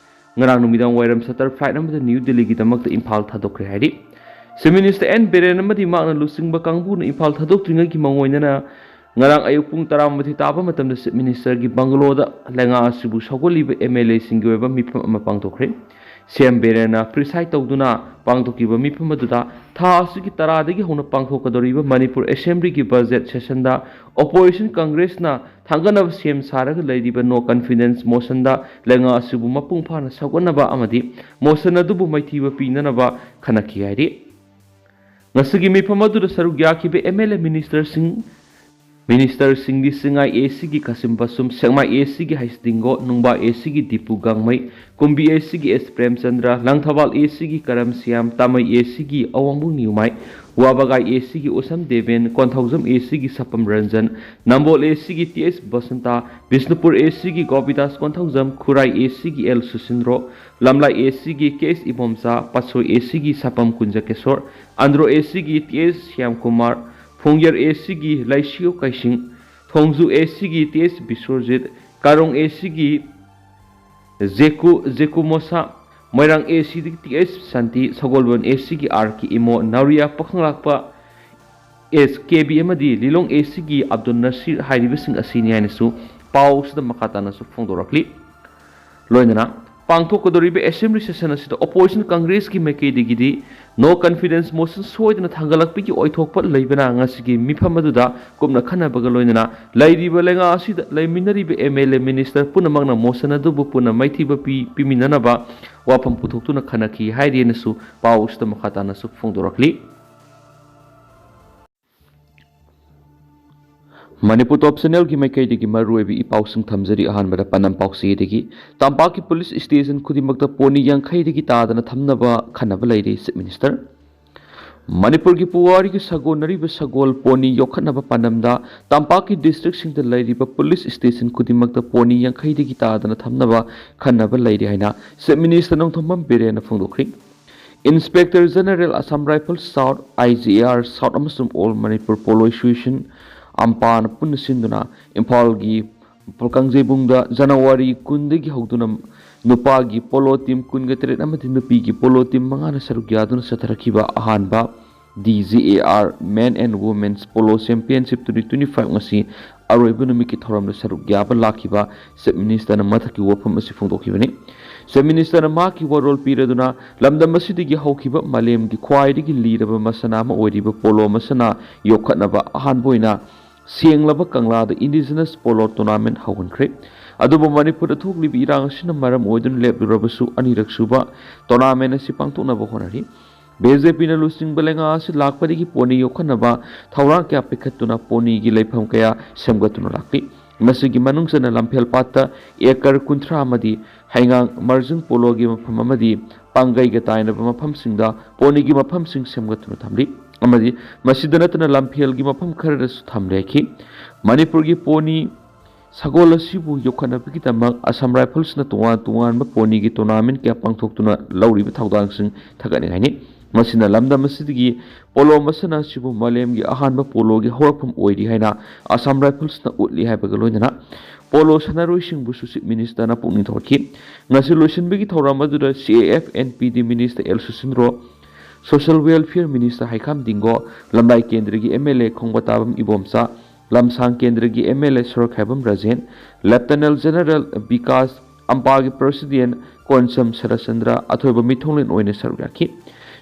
ꯉꯔꯥꯡ ꯅꯨꯃꯤꯗꯥꯡ ꯋꯥꯏꯔꯝ ꯆꯥꯔꯇꯔ ꯐ꯭ꯂꯥꯏꯠ ꯑꯃꯗ ꯅ꯭ꯌꯨ ꯗꯤꯜꯂꯤꯒꯤꯗꯃꯛꯇ ꯏꯝꯐꯥꯜ ꯊꯥꯗꯣꯛꯈ꯭ꯔꯦ ꯍꯥꯏꯔꯤ꯫ ꯆꯤꯐ ꯃꯤꯅꯤꯁꯇꯔ ꯑꯦꯟ ꯕꯤꯔꯦꯟ ꯑꯃꯗꯤ ꯃꯍꯥꯛꯅ ꯂꯨꯆꯤꯡꯕ ꯀꯥꯡꯕꯨꯅ ꯏꯝꯐꯥꯜ ꯊꯥꯗꯣꯛꯇ꯭ꯔꯤꯉꯩꯒꯤ ꯃꯥꯡꯑꯣꯏꯅꯅ ꯉꯔꯥꯡ ꯑꯌꯨꯛ ꯄꯨꯡ ꯇꯔꯥꯃꯥꯊꯣꯏ ꯇꯥꯕ ꯃꯇꯝꯗ ꯆꯤꯐ ꯃꯤꯅꯤꯁꯇꯔꯒꯤ ꯕꯪꯒꯂꯣꯗ ꯂꯩꯉꯥꯛ ꯑꯁꯤꯕꯨ ꯁꯧꯒꯠꯂꯤꯕ ꯑꯦꯝ ꯑꯦꯜ ꯑꯦꯁꯤꯡꯒꯤ ꯑꯣꯏꯕ ꯃꯤꯐꯝ ꯑꯃ ꯄꯥꯡꯊꯣꯛꯈ꯭ꯔꯦ꯫ ꯁꯤ ꯑꯦꯝ ꯕꯤꯔꯦꯟꯅ ꯄ꯭ꯔꯤꯁꯥꯏꯗ ꯇꯧꯗꯨꯅ ꯄꯥꯡꯊꯣꯛꯈꯤꯕ ꯃꯤꯐꯝ ꯑꯗꯨꯗ ꯊꯥ ꯑꯁꯤꯒꯤ ꯇꯔꯥꯗꯒꯤ ꯍꯧꯅ ꯄꯥꯡꯊꯣꯛꯀꯗꯧꯔꯤꯕ ꯃꯅꯤꯄꯨꯔ ꯑꯦꯁꯦꯝꯕ꯭ꯂꯤꯒꯤ ꯕꯖꯦꯠ ꯁꯦꯁꯟꯗ ꯑꯣꯄꯣꯖꯤꯁꯟ ꯀꯪꯒ꯭ꯔꯦꯁꯅ ꯊꯥꯡꯒꯠꯅꯕ ꯁꯦꯝ ꯁꯥꯔꯒ ꯂꯩꯔꯤꯕ ꯅꯣ ꯀꯟꯐꯤꯗꯦꯟꯁ ꯃꯣꯁꯟꯗ ꯂꯩꯉꯥꯛ ꯑꯁꯤꯕꯨ ꯃꯄꯨꯡ ꯐꯥꯅ ꯁꯧꯒꯠꯅꯕ ꯑꯃꯗꯤ ꯃꯣꯁꯟ ꯑꯗꯨꯕꯨ ꯃꯥꯏꯊꯤꯕ ꯄꯤꯅꯅꯕ ꯈꯟꯅꯈꯤ ꯍꯥꯏꯔꯤ꯫ ꯉꯁꯤꯒꯤ ꯃꯤꯐꯝ ꯑꯗꯨꯗ ꯁꯔꯨꯛ ꯌꯥꯈꯤꯕ ꯑꯦꯝ ꯑꯦꯜ ꯑꯦ ꯃꯤꯅꯤꯁꯇꯔꯁꯤꯡ, ꯃꯤꯅꯤꯁꯇꯔꯁꯤꯡꯗꯤ ꯁꯉꯥꯏ ꯑꯦ ꯁꯤꯒꯤ ꯀꯥꯁꯤꯝ ꯕꯥꯁꯨꯝ, ꯁꯦꯛꯃꯥꯏ ꯑꯦ ꯁꯤꯒꯤ ꯍꯩꯁꯗꯤꯡꯒꯣ, ꯅꯨꯡꯕꯥ ꯑꯦ ꯁꯤꯒꯤ ꯗꯤꯄꯨ ꯒꯥꯡꯃꯩ, ꯀꯨꯝꯕꯤ ꯑꯦ ꯁꯤꯒꯤ ꯑꯦꯁ ꯄ꯭ꯔꯦꯝꯆꯟꯗ꯭ꯔ, ꯂꯪꯊꯕꯥꯜ ꯑꯦ ꯁꯤꯒꯤ ꯀꯔꯝ ꯁ꯭ꯌꯥꯝ, ꯇꯥꯃꯩ ꯑꯦ ꯁꯤꯒꯤ ꯑꯋꯥꯡꯕꯨꯡ ꯅꯤꯌꯨꯃꯥꯏ, ꯋꯥꯕꯒꯥꯏ ꯑꯦ ꯁꯤꯒꯤ ꯎꯁꯝ ꯗꯦꯕꯦꯟ, ꯀꯣꯟꯊꯧꯖꯝ ꯑꯦ ꯁꯤꯒꯤ ꯁꯄꯝ ꯔꯟꯖꯟ, ꯅꯝꯕꯣꯜ ꯑꯦ ꯁꯤꯒꯤ ꯇꯤ ꯑꯦꯁ ꯕꯁꯟꯇ, ꯕꯤꯁꯅꯨꯄꯨꯔ ꯑꯦ ꯁꯤꯒꯤ ꯒꯣꯄꯤꯗꯥꯁ ꯀꯣꯟꯊꯧꯖꯝ, ꯈꯨꯔꯥꯏ ꯑꯦ ꯁꯤꯒꯤ ꯑꯦꯜ ꯁꯨꯁꯤꯟꯗ꯭ꯔꯣ, ꯂꯝꯂꯥꯏ ꯑꯦ ꯁꯤꯒꯤ ꯀꯦ ꯑꯦꯁ ꯏꯕꯣꯝꯆꯥ, ꯄꯥꯠꯁꯣꯏ ꯑꯦ ꯁꯤꯒꯤ ꯁꯄꯝ ꯀꯨꯟꯖꯀꯦꯁꯣꯔ, ꯑꯟꯗ꯭ꯔꯣ ꯑꯦ ꯁꯤꯒꯤ ꯇꯤ ꯑꯦꯁ ꯁ꯭ꯌꯥꯝꯀꯨꯃꯥꯔ, ꯐꯣꯡꯌꯔ ꯑꯦ ꯁꯤꯒꯤ ꯂꯩꯁꯤꯌꯣ ꯀꯩꯁꯤꯡ, ꯊꯣꯡꯖꯨ ꯑꯦ ꯁꯤꯒꯤ ꯇꯤ ꯑꯦꯁ ꯕꯤꯁ꯭ꯋꯔꯖꯤꯠ, ꯀꯥꯔꯣꯡ ꯑꯦ ꯁꯤꯒꯤ ꯖꯦꯀꯨ ꯖꯦꯀꯨ ꯃꯣꯁꯥ, ꯃꯣꯏꯔꯥꯡ ꯑꯦ ꯁꯤꯗꯒꯤ ꯇꯤ ꯑꯩꯆ ꯁꯥꯟꯇꯤ, ꯁꯒꯣꯜꯕꯟ ꯑꯦ ꯁꯤꯒꯤ ꯑꯥꯔ ꯀꯦ ꯏꯃꯣ, ꯅꯥꯎꯔꯤꯌꯥ ꯄꯥꯈꯪꯂꯥꯛꯄ ꯑꯦꯁ ꯀꯦ ꯕꯤ ꯑꯃꯗꯤ ꯂꯤꯂꯣꯡ ꯑꯦ ꯁꯤꯒꯤ ꯑꯕꯗꯨꯜ ꯅꯁꯤꯔ ꯍꯥꯏꯔꯤꯕꯁꯤꯡ ꯑꯁꯤꯅꯤ ꯍꯥꯏꯅꯁꯨ ꯄꯥꯎ ꯑꯁꯤꯗ ꯃꯈꯥ ꯇꯥꯅꯁꯨ ꯐꯣꯡꯗꯣꯔꯛꯂꯤ꯫ ꯂꯣꯏꯅꯅ ꯄꯥꯡꯊꯣꯛꯀꯗꯧꯔꯤꯕ assembly session ꯑꯁꯤꯗ opposition Congressꯀꯤ ꯃꯥꯏꯀꯩꯗꯒꯤꯗꯤ no confidence motion ꯁꯣꯏꯗꯅ ꯊꯥꯡꯒꯠꯂꯛꯄꯒꯤ ꯑꯣꯏꯊꯣꯛꯄ ꯂꯩꯕꯅ ꯉꯁꯤꯒꯤ ꯃꯤꯐꯝ ꯑꯗꯨꯗ ꯀꯨꯞꯅ ꯈꯟꯅꯕꯒ ꯂꯣꯏꯅꯅ ꯂꯩꯔꯤꯕ ꯂꯩꯉꯥꯛ ꯑꯁꯤꯗ ꯂꯩꯃꯤꯟꯅꯔꯤꯕ M L A minister ꯄꯨꯝꯅꯃꯛꯅ motion ꯑꯗꯨꯕꯨ ꯄꯨꯟꯅ ꯃꯥꯏꯊꯤꯕ ꯄꯤ-, ꯄꯤꯃꯤꯟꯅꯅꯕ ꯋꯥꯐꯝ ꯄꯨꯊꯣꯛꯇꯨꯅ ꯈꯟꯅꯈꯤ ꯍꯥꯏꯔꯤꯅꯁꯨ ꯄꯥꯎ ꯑꯁꯤꯗ ꯃꯈꯥ ꯇꯥꯅꯁꯨ ꯐꯣꯡꯗꯣꯔꯛꯂꯤ꯫ ꯃꯅꯤꯄꯨꯔ ꯇꯣꯞ ꯆꯦꯅꯦꯜꯒꯤ ꯃꯥꯏꯀꯩꯗꯒꯤ ꯃꯔꯨꯑꯣꯏꯕ ꯏ ꯄꯥꯎꯁꯤꯡ ꯊꯝꯖꯔꯤ꯫ ꯑꯍꯥꯟꯕꯗ ꯄꯥꯟꯗꯝ ꯄꯥꯎꯆꯦꯗꯒꯤ, ꯇꯝꯄꯥꯛꯀꯤ ꯄꯨꯂꯤꯁ ꯁ꯭ꯇꯦꯁꯟ ꯈꯨꯗꯤꯡꯃꯛꯇ ꯄꯣꯅꯤ ꯌꯥꯡꯈꯩꯗꯒꯤ ꯇꯥꯗꯅ ꯊꯝꯅꯕ ꯈꯟꯅꯕ ꯂꯩꯔꯤ, ꯆꯤꯐ ꯃꯤꯅꯤꯁꯇꯔ꯫ ꯃꯅꯤꯄꯨꯔꯒꯤ ꯄꯨꯋꯥꯔꯤꯒꯤ ꯁꯥꯒꯣꯟꯅꯔꯤꯕ ꯁꯒꯣꯜ ꯄꯣꯅꯤ ꯌꯣꯛꯈꯠꯅꯕ ꯄꯥꯟꯗꯝꯗ ꯇꯝꯄꯥꯛꯀꯤ ꯗꯤꯁꯇ꯭ꯔꯤꯛꯁꯤꯡꯗ ꯂꯩꯔꯤꯕ ꯄꯨꯂꯤꯁ ꯁ꯭ꯇꯦꯁꯟ ꯈꯨꯗꯤꯡꯃꯛꯇ ꯄꯣꯅꯤ ꯌꯥꯡꯈꯩꯗꯒꯤ ꯇꯥꯗꯅ ꯊꯝꯅꯕ ꯈꯟꯅꯕ ꯂꯩꯔꯤ ꯍꯥꯏꯅ ꯆꯤꯐ ꯃꯤꯅꯤꯁꯇꯔ ꯅꯣꯡꯊꯣꯝꯕꯝ ꯕꯤꯔꯦꯟꯅ ꯐꯣꯡꯗꯣꯛꯈ꯭ꯔꯤ꯫ Inspector general Assam rifles south, I G A R south ꯑꯃꯁꯨꯡ ꯑꯣꯜ ꯃꯅꯤꯄꯨꯔ ꯄꯣꯂꯣ ꯑꯦꯁꯣꯁꯤꯌꯦꯁꯟ, ꯑꯝꯄꯥꯅ ꯄꯨꯟꯅ ꯁꯤꯟꯗꯨꯅ ꯏꯝꯐꯥꯜꯒꯤ ꯀꯥꯡꯖꯩꯕꯨꯡꯗ ꯖꯅꯋꯥꯔꯤ ꯀꯨꯟꯗꯒꯤ ꯍꯧꯗꯨꯅ ꯅꯨꯄꯥꯒꯤ ꯄꯣꯂꯣ ꯇꯤꯝ ꯀꯨꯟꯒ ꯇꯔꯦꯠ ꯑꯃꯗꯤ ꯅꯨꯄꯤꯒꯤ ꯄꯣꯂꯣ ꯇꯤꯝ ꯃꯉꯥꯅ ꯁꯔꯨꯛ ꯌꯥꯗꯨꯅ ꯆꯠꯊꯔꯛꯈꯤꯕ ꯑꯍꯥꯟꯕ D G A R Men and Women's Polo Championship twenty twenty-five ꯉꯁꯤ ꯑꯔꯣꯏꯕ ꯅꯨꯃꯤꯠꯀꯤ ꯊꯧꯔꯝꯗ ꯁꯔꯨꯛ ꯌꯥꯕ ꯂꯥꯛꯈꯤꯕ ꯆꯤꯐ ꯃꯤꯅꯤꯁꯇꯔꯅ ꯃꯊꯛꯀꯤ ꯋꯥꯐꯝ ꯑꯁꯤ ꯐꯣꯡꯗꯣꯛꯈꯤꯕꯅꯤ꯫ ꯆꯤꯐ ꯃꯤꯅꯤꯁꯇꯔꯅ ꯃꯍꯥꯛꯀꯤ ꯋꯥꯔꯣꯜ ꯄꯤꯔꯗꯨꯅ ꯂꯝꯗꯝ ꯑꯁꯤꯗꯒꯤ ꯍꯧꯈꯤꯕ ꯃꯥꯂꯦꯝꯒꯤ ꯈ꯭ꯋꯥꯏꯗꯒꯤ ꯂꯤꯔꯕ ꯃꯁꯥꯟꯅ ꯑꯃ ꯑꯣꯏꯔꯤꯕ ꯄꯣꯂꯣ ꯃꯁꯥꯟꯅ ꯌꯣꯛꯈꯠꯅꯕ ꯑꯍꯥꯟꯕ ꯑꯣꯏꯅ ꯁꯦꯡꯂꯕ ꯀꯪꯂꯥꯗ Indigenous Polo Tournament ꯍꯧꯍꯟꯈ꯭ꯔꯦ꯫ ꯑꯗꯨꯕꯨ ꯃꯅꯤꯄꯨꯔꯗ ꯊꯣꯛꯂꯤꯕ ꯏꯔꯥꯡ ꯑꯁꯤꯅ ꯃꯔꯝ ꯑꯣꯏꯗꯨꯅ ꯂꯦꯞꯂꯨꯔꯕꯁꯨ ꯑꯅꯤꯔꯛ ꯁꯨꯕ tournament ꯑꯁꯤ ꯄꯥꯡꯊꯣꯛꯅꯕ ꯍꯣꯠꯅꯔꯤ꯫ B J Pꯅ ꯂꯨꯆꯤꯡꯕ ꯂꯩꯉꯥꯛ ꯑꯁꯤ ꯂꯥꯛꯄꯗꯒꯤ ꯄꯣꯅꯤ ꯌꯣꯛꯈꯠꯅꯕ ꯊꯧꯔꯥꯡ ꯀꯌꯥ ꯄꯤꯈꯠꯇꯨꯅ ꯄꯣꯅꯤꯒꯤ ꯂꯩꯐꯝ ꯀꯌꯥ ꯁꯦꯝꯒꯠꯇꯨꯅ ꯂꯥꯛꯂꯤ꯫ ꯃꯁꯤꯒꯤ ꯃꯅꯨꯡ ꯆꯟꯅ ꯂꯝꯐꯦꯜ ꯄꯥꯠꯇ ꯑꯦꯀꯔ ꯀꯨꯟꯊ꯭ꯔꯥ ꯑꯃꯗꯤ ꯍꯩꯉꯥꯡ ꯃꯔꯖꯤꯡ ꯄꯣꯂꯣꯒꯤ ꯃꯐꯝ ꯑꯃꯗꯤ ꯄꯥꯡꯒꯩꯒ ꯇꯥꯏꯅꯕ ꯃꯐꯝꯁꯤꯡꯗ ꯄꯣꯅꯤꯒꯤ ꯃꯐꯝꯁꯤꯡ ꯁꯦꯝꯒꯠꯇꯨꯅ ꯊꯝꯂꯤ꯫ ꯑꯃꯗꯤ ꯃꯁꯤꯗ ꯅꯠꯇꯅ ꯂꯝꯐꯦꯜꯒꯤ ꯃꯐꯝ ꯈꯔꯗꯁꯨ ꯊꯝꯂꯦ ꯍꯥꯏꯈꯤ꯫ ꯃꯅꯤꯄꯨꯔꯒꯤ ꯄꯣꯅꯤ ꯁꯒꯣꯜ ꯑꯁꯤꯕꯨ ꯌꯣꯛꯈꯠꯅꯕꯒꯤꯗꯃꯛ ꯑꯁꯥꯝ ꯔꯥꯏꯐꯜꯁꯅ ꯇꯣꯉꯥꯟ ꯇꯣꯉꯥꯟꯕ ꯄꯣꯅꯤꯒꯤ tournament ꯀꯌꯥ ꯄꯥꯡꯊꯣꯛꯇꯨꯅ ꯂꯧꯔꯤꯕ ꯊꯧꯗꯥꯡꯁꯤꯡ ꯊꯥꯒꯠꯅꯤꯡꯉꯥꯏꯅꯤ꯫ ꯃꯁꯤꯅ ꯂꯝꯗꯝ ꯑꯁꯤꯗꯒꯤ ꯄꯣꯂꯣ ꯃꯁꯥꯟꯅ ꯑꯁꯤꯕꯨ ꯃꯥꯂꯦꯝꯒꯤ ꯑꯍꯥꯟꯕ ꯄꯣꯂꯣꯒꯤ ꯍꯧꯔꯛꯐꯝ ꯑꯣꯏꯔꯤ ꯍꯥꯏꯅ ꯑꯁꯥꯝ ꯔꯥꯏꯐꯜꯁꯅ ꯎꯠꯂꯤ ꯍꯥꯏꯕꯒ ꯂꯣꯏꯅꯅ ꯄꯣꯂꯣ ꯁꯥꯟꯅꯔꯣꯏꯁꯤꯡꯕꯨꯁꯨ Chief Ministerꯅ ꯄꯨꯛꯅꯤꯡ ꯊꯧꯒꯠꯈꯤ꯫ ꯉꯁꯤ ꯂꯣꯏꯁꯤꯟꯕꯒꯤ ꯊꯧꯔꯝ ꯑꯗꯨꯗ C A F N P D Minister L ꯁꯨꯁꯤꯟꯗ꯭ꯔꯣ, Social Welfare Minister ꯍꯩꯈꯥꯝ ꯗꯤꯡꯒꯣ, ꯂꯝꯂꯥꯏ ꯀꯦꯟꯗ꯭ꯔꯒꯤ M L A ꯈꯣꯡꯕꯇꯥꯕꯝ ꯏꯕꯣꯝꯆꯥ, ꯂꯝꯁꯥꯡ ꯀꯦꯟꯗ꯭ꯔꯒꯤ M L A Sorokhaibam Rajen, Lieutenant General Vikas, ꯑꯝꯄꯥꯒꯤ President Konsam Saratchandra ꯑꯊꯣꯏꯕ ꯃꯤꯊꯣꯡꯂꯦꯟ ꯑꯣꯏꯅ ꯁꯔꯨꯛ ꯌꯥꯈꯤ꯫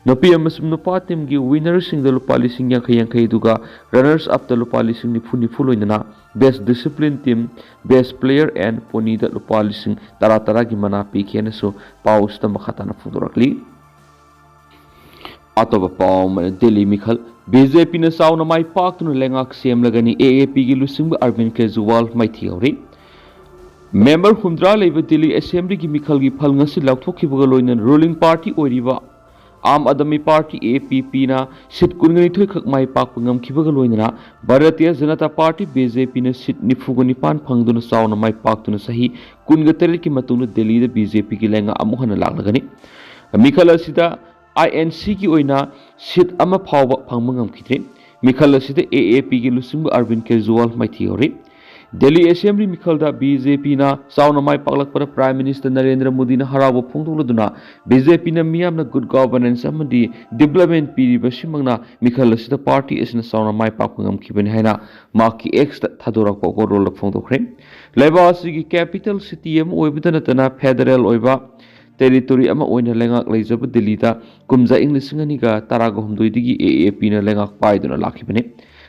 ꯅꯨꯄꯤ ꯑꯃꯁꯨꯡ ꯅꯨꯄꯥ teamꯒꯤ winnerꯁꯤꯡꯗ ꯂꯨꯄꯥ ꯂꯤꯁꯤꯡ ꯌꯥꯡꯈꯩ ꯌꯥꯡꯈꯩ, ꯑꯗꯨꯒ runners-upꯇ ꯂꯨꯄꯥ ꯂꯤꯁꯤꯡ ꯅꯤꯐꯨ ꯅꯤꯐꯨ, ꯂꯣꯏꯅꯅ Best Discipline Team, Best Player and Ponyꯗ ꯂꯨꯄꯥ ꯂꯤꯁꯤꯡ ꯇꯔꯥ ꯇꯔꯥꯒꯤ ꯃꯅꯥ ꯄꯤꯈꯤ ꯍꯥꯏꯅꯁꯨ ꯄꯥꯎ ꯑꯁꯤꯗ ꯃꯈꯥ ꯇꯥꯅ ꯐꯣꯡꯗꯣꯔꯛꯂꯤ꯫ ꯑꯇꯣꯞꯄ ꯄꯥꯎ ꯑꯃꯅ ꯗꯦꯜꯂꯤ ꯃꯤꯈꯜ, BJPꯅ ꯆꯥꯎꯅ ꯃꯥꯏ ꯄꯥꯛꯇꯨꯅ ꯂꯩꯉꯥꯛ ꯁꯦꯝꯂꯒꯅꯤ, AAPꯒꯤ ꯂꯨꯆꯤꯡꯕ ꯑꯔꯕꯤꯟ ꯀꯦꯖ꯭ꯔꯤꯋꯥꯜ ꯃꯥꯏꯊꯤ ꯍꯧꯔꯤ꯫ Member ꯍꯨꯝꯗ꯭ꯔꯥ ꯂꯩꯕ ꯗꯦꯜꯂꯤ Assemblyꯒꯤ ꯃꯤꯈꯜꯒꯤ ꯐꯜ ꯉꯁꯤ ꯂꯥꯎꯊꯣꯛꯈꯤꯕꯒ ꯂꯣꯏꯅꯅ ruling party ꯑꯣꯏꯔꯤꯕ ꯑꯥꯝ ꯑꯥꯗꯃꯤ ꯄꯥꯔꯇꯤ, AAPꯅ seat ꯀꯨꯟꯒ ꯅꯤꯊꯣꯏ ꯈꯛ ꯃꯥꯏ ꯄꯥꯛꯄ ꯉꯝꯈꯤꯕꯒ ꯂꯣꯏꯅꯅ ꯚꯥꯔꯇꯤꯌ ꯖꯅꯇꯥ ꯄꯥꯔꯇꯤ, BJPꯅ seat ꯅꯤꯐꯨꯒ ꯅꯤꯄꯥꯟ ꯐꯪꯗꯨꯅ ꯆꯥꯎꯅ ꯃꯥꯏ ꯄꯥꯛꯇꯨꯅ ꯆꯍꯤ ꯀꯨꯟꯒ ꯇꯔꯦꯠꯀꯤ ꯃꯇꯨꯡꯗ ꯗꯦꯜꯂꯤꯗ BJPꯒꯤ ꯂꯩꯉꯥꯛ ꯑꯃꯨꯛ ꯍꯟꯅ ꯂꯥꯛꯂꯒꯅꯤ꯫ ꯃꯤꯈꯜ ꯑꯁꯤꯗ INCꯒꯤ ꯑꯣꯏꯅ seat ꯑꯃ ꯐꯥꯎꯕ ꯐꯪꯕ ꯉꯝꯈꯤꯗ꯭ꯔꯤ꯫ ꯃꯤꯈꯜ ꯑꯁꯤꯗ AAPꯒꯤ ꯂꯨꯆꯤꯡꯕ ꯑꯔꯕꯤꯟ ꯀꯦꯖ꯭ꯔꯤꯋꯥꯜ ꯃꯥꯏꯊꯤ ꯍꯧꯔꯤ꯫ ꯗꯦꯜꯂꯤ Assembly ꯃꯤꯈꯜꯗ BJPꯅ ꯆꯥꯎꯅ ꯃꯥꯏ ꯄꯥꯛꯂꯛꯄꯗ Prime Minister ꯅꯔꯦꯟꯗ꯭ꯔ ꯃꯣꯗꯤꯅ ꯍꯔꯥꯎꯕ ꯐꯣꯡꯗꯣꯛꯂꯗꯨꯅ BJPꯅ ꯃꯤꯌꯥꯝꯅ good governance ꯑꯃꯗꯤ development ꯄꯤꯔꯤꯕꯁꯤꯃꯛꯅ ꯃꯤꯈꯜ ꯑꯁꯤꯗ party ꯑꯁꯤꯅ ꯆꯥꯎꯅ ꯃꯥꯏ ꯄꯥꯛꯄ ꯉꯝꯈꯤꯕꯅꯤ ꯍꯥꯏꯅ ꯃꯍꯥꯛꯀꯤ Xꯇ ꯊꯥꯗꯣꯔꯛꯄ ꯋꯥꯔꯣꯜꯗ ꯐꯣꯡꯗꯣꯛꯈ꯭ꯔꯦ꯫ ꯂꯩꯕꯥꯛ ꯑꯁꯤꯒꯤ capital city ꯑꯃ ꯑꯣꯏꯕꯇ ꯅꯠꯇꯅ federal ꯑꯣꯏꯕ territory ꯑꯃ ꯑꯣꯏꯅ ꯂꯩꯉꯥꯛ ꯂꯩꯖꯕ ꯗꯦꯜꯂꯤꯗ ꯀꯨꯝꯖꯥ ꯏꯪ ꯂꯤꯁꯤꯡ ꯑꯅꯤꯒ ꯇꯔꯥꯒ ꯍꯨꯝꯗꯣꯏꯗꯒꯤ AAPꯅ ꯂꯩꯉꯥꯛ ꯄꯥꯏꯗꯨꯅ ꯂꯥꯛꯈꯤꯕꯅꯤ꯫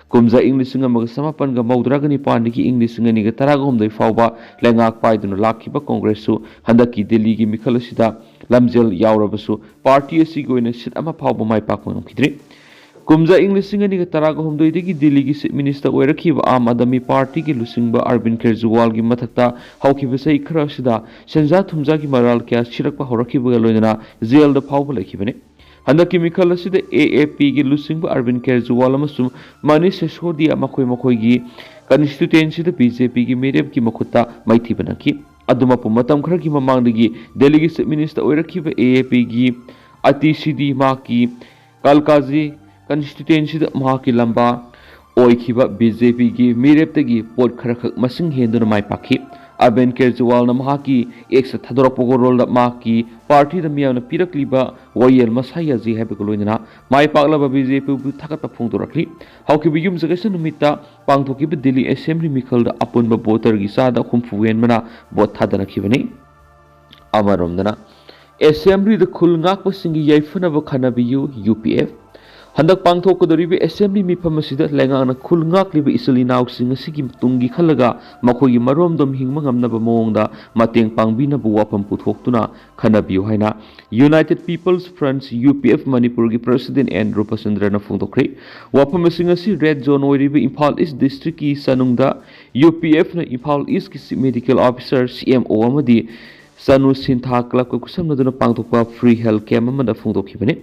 ꯀꯨꯝꯖꯥ ꯏꯪ ꯂꯤꯁꯤꯡ ꯑꯃꯒ ꯆꯃꯥꯄꯟꯒ ꯃꯧꯗ꯭ꯔꯥꯒ ꯅꯤꯄꯥꯟꯗꯒꯤ ꯏꯪ ꯂꯤꯁꯤꯡ ꯑꯅꯤꯒ ꯇꯔꯥꯒ ꯍꯨꯝꯗꯣꯏ ꯐꯥꯎꯕ ꯂꯩꯉꯥꯛ ꯄꯥꯏꯗꯨꯅ ꯂꯥꯛꯈꯤꯕ ꯀꯣꯡꯒ꯭ꯔꯦꯁꯁꯨ ꯍꯟꯗꯛꯀꯤ ꯗꯦꯜꯂꯤꯒꯤ ꯃꯤꯈꯜ ꯑꯁꯤꯗ ꯂꯝꯖꯦꯜ ꯌꯥꯎꯔꯕꯁꯨ party ꯑꯁꯤꯒꯤ ꯑꯣꯏꯅ seat ꯑꯃ ꯐꯥꯎꯕ ꯃꯥꯏ ꯄꯥꯛꯄ ꯉꯝꯈꯤꯗ꯭ꯔꯤ꯫ ꯀꯨꯝꯖꯥ ꯏꯪ ꯂꯤꯁꯤꯡ ꯑꯅꯤꯒ ꯇꯔꯥꯒ ꯍꯨꯝꯗꯣꯏꯗꯒꯤ ꯗꯦꯜꯂꯤꯒꯤ Chief Minister ꯑꯣꯏꯔꯛꯈꯤꯕ ꯑꯥꯝ ꯑꯥꯗꯃꯤ ꯄꯥꯔꯇꯤꯒꯤ ꯂꯨꯆꯤꯡꯕ ꯑꯔꯕꯤꯟ ꯀꯦꯖ꯭ꯔꯤꯋꯥꯜꯒꯤ ꯃꯊꯛꯇ ꯍꯧꯈꯤꯕ ꯆꯍꯤ ꯈꯔ ꯑꯁꯤꯗ ꯁꯦꯟꯖꯥ ꯊꯨꯝꯖꯥꯒꯤ ꯃꯔꯥꯜ ꯀꯌꯥ ꯁꯤꯔꯛꯄ ꯍꯧꯔꯛꯈꯤꯕꯒ ꯂꯣꯏꯅꯅ ꯖꯦꯜꯗ ꯐꯥꯎꯕ ꯂꯩꯈꯤꯕꯅꯤ꯫ ꯍꯟꯗꯛꯀꯤ ꯃꯤꯈꯜ ꯑꯁꯤꯗ AAPꯒꯤ ꯂꯨꯆꯤꯡꯕ ꯑꯔꯕꯤꯟ ꯀꯦꯖ꯭ꯔꯤꯋꯥꯜ ꯑꯃꯁꯨꯡ ꯃꯅꯤꯁ ꯁꯤꯁꯣꯗꯤꯌꯥ ꯃꯈꯣꯏ ꯃꯈꯣꯏꯒꯤ constituencyꯗ BJPꯒꯤ ꯃꯤꯔꯦꯞꯀꯤ ꯃꯈꯨꯠꯇ ꯃꯥꯏꯊꯤꯕ ꯅꯪꯈꯤ꯫ ꯑꯗꯨꯃꯛꯄꯨ ꯃꯇꯝ ꯈꯔꯒꯤ ꯃꯃꯥꯡꯗꯒꯤ ꯗꯦꯜꯂꯤꯒꯤ Chief Minister ꯑꯣꯏꯔꯛꯈꯤꯕ AAPꯒꯤ ꯑꯇꯤ ꯁꯤꯗꯤ ꯃꯍꯥꯛꯀꯤ ꯀꯥꯜꯀꯥꯖꯤ constituencyꯗ ꯃꯍꯥꯛꯀꯤ ꯂꯝꯕꯥ ꯑꯣꯏꯈꯤꯕ ꯕꯤ ꯖꯦ ꯄꯤꯒꯤ ꯃꯤꯔꯦꯞꯇꯒꯤ ꯄꯣꯠ ꯈꯔꯈꯛ ꯃꯁꯤꯡ ꯍꯦꯟꯗꯨꯅ ꯃꯥꯏ ꯄꯥꯛꯈꯤ꯫ ꯑꯔꯕꯤꯟꯗ ꯀꯦꯖꯔꯤꯋꯥꯜꯅ ꯃꯍꯥꯛꯀꯤ ꯑꯦꯛꯁꯇ ꯊꯥꯗꯣꯔꯛꯄ ꯋꯥꯔꯣꯜꯗ ꯃꯍꯥꯛꯀꯤ ꯄꯥꯔꯇꯤꯗ ꯃꯤꯌꯥꯝꯅ ꯄꯤꯔꯛꯂꯤꯕ ꯋꯥꯌꯦꯜ ꯃꯁꯥ ꯌꯥꯖꯩ ꯍꯥꯏꯕꯒ ꯂꯣꯏꯅꯅ ꯃꯥꯏ ꯄꯥꯛꯂꯕ ꯕꯤ ꯖꯦ ꯄꯤꯕꯨ ꯊꯥꯒꯠꯄ ꯐꯣꯡꯗꯣꯔꯛꯂꯤ꯫ ꯍꯧꯈꯤꯕ ꯌꯨꯝꯁꯀꯩꯁ ꯅꯨꯃꯤꯠꯇ ꯄꯥꯡꯊꯣꯛꯈꯤꯕ ꯗꯤꯜꯂꯤ ꯑꯦꯁꯦꯝꯕ꯭ꯂꯤ ꯃꯤꯈꯜꯗ ꯑꯄꯨꯟꯕ ꯚꯣꯇꯔꯒꯤ ꯆꯥꯗ ꯍꯨꯝꯐꯨ ꯍꯦꯟꯕꯅ ꯚꯣꯠ ꯊꯥꯗꯅꯈꯤꯕꯅꯤ꯫ ꯑꯃꯔꯣꯝꯗꯅ ꯑꯦꯁꯦꯝꯕ꯭ꯂꯤꯗ ꯈꯨꯜ ꯉꯥꯛꯄꯁꯤꯡꯒꯤ ꯌꯥꯏꯐꯅꯕ ꯈꯟꯅꯕꯤꯌꯨ, ꯌꯨ ꯄꯤ ꯑꯦꯐ꯫ ꯍꯟꯗꯛ ꯄꯥꯡꯊꯣꯛꯀꯗꯧꯔꯤꯕ ꯑꯦꯁꯦꯝꯕ꯭ꯂꯤ ꯃꯤꯐꯝ ꯑꯁꯤꯗ ꯂꯩꯉꯥꯛꯅ ꯈꯨꯜ ꯉꯥꯛꯂꯤꯕ ꯏꯆꯤꯜ ꯏꯅꯥꯎꯁꯤꯡ ꯑꯁꯤꯒꯤ ꯇꯨꯡꯒꯤ ꯈꯜꯂꯒ ꯃꯈꯣꯏꯒꯤ ꯃꯔꯣꯝꯗꯣꯝ ꯍꯤꯡꯕ ꯉꯝꯅꯕ ꯃꯑꯣꯡꯗ ꯃꯇꯦꯡ ꯄꯥꯡꯕꯤꯅꯕ ꯋꯥꯐꯝ ꯄꯨꯊꯣꯛꯇꯨꯅ ꯈꯟꯅꯕꯤꯌꯨ ꯍꯥꯏꯅ United People's Front, U P F, ꯃꯅꯤꯄꯨꯔꯒꯤ ꯄ꯭ꯔꯁꯤꯗꯦꯟ ꯑꯦꯟ ꯔꯨꯄꯆꯟꯗ꯭ꯔꯅ ꯐꯣꯡꯗꯣꯛꯈ꯭ꯔꯦ꯫ ꯋꯥꯐꯝꯁꯤꯡ ꯑꯁꯤ ꯔꯦꯗ ꯖꯣꯟ ꯑꯣꯏꯔꯤꯕ ꯏꯝꯐꯥꯜ ꯏꯁ ꯗꯤꯁꯇ꯭ꯔꯤꯛꯀꯤ ꯆꯥꯅꯨꯡꯗ ꯌꯨ ꯄꯤ ꯑꯦꯐꯅ ꯏꯝꯐꯥꯜ ꯏꯁꯀꯤ ꯆꯤꯐ ꯃꯦꯗꯤꯀꯦꯜ ꯑꯣꯐꯤꯁꯥꯔ, ꯁꯤ ꯑꯦꯝ ꯑꯣ, ꯑꯃꯗꯤ ꯆꯅꯨ ꯁꯤꯟꯊꯥ ꯀ꯭ꯂꯕꯀ ꯈꯨꯠꯁꯝꯅꯗꯨꯅ ꯄꯥꯡꯊꯣꯛꯄ ꯐ꯭ꯔꯤ ꯍꯦꯜꯊ ꯀꯦꯝꯞ ꯑꯃꯗ ꯐꯣꯡꯗꯣꯛꯈꯤꯕꯅꯤ꯫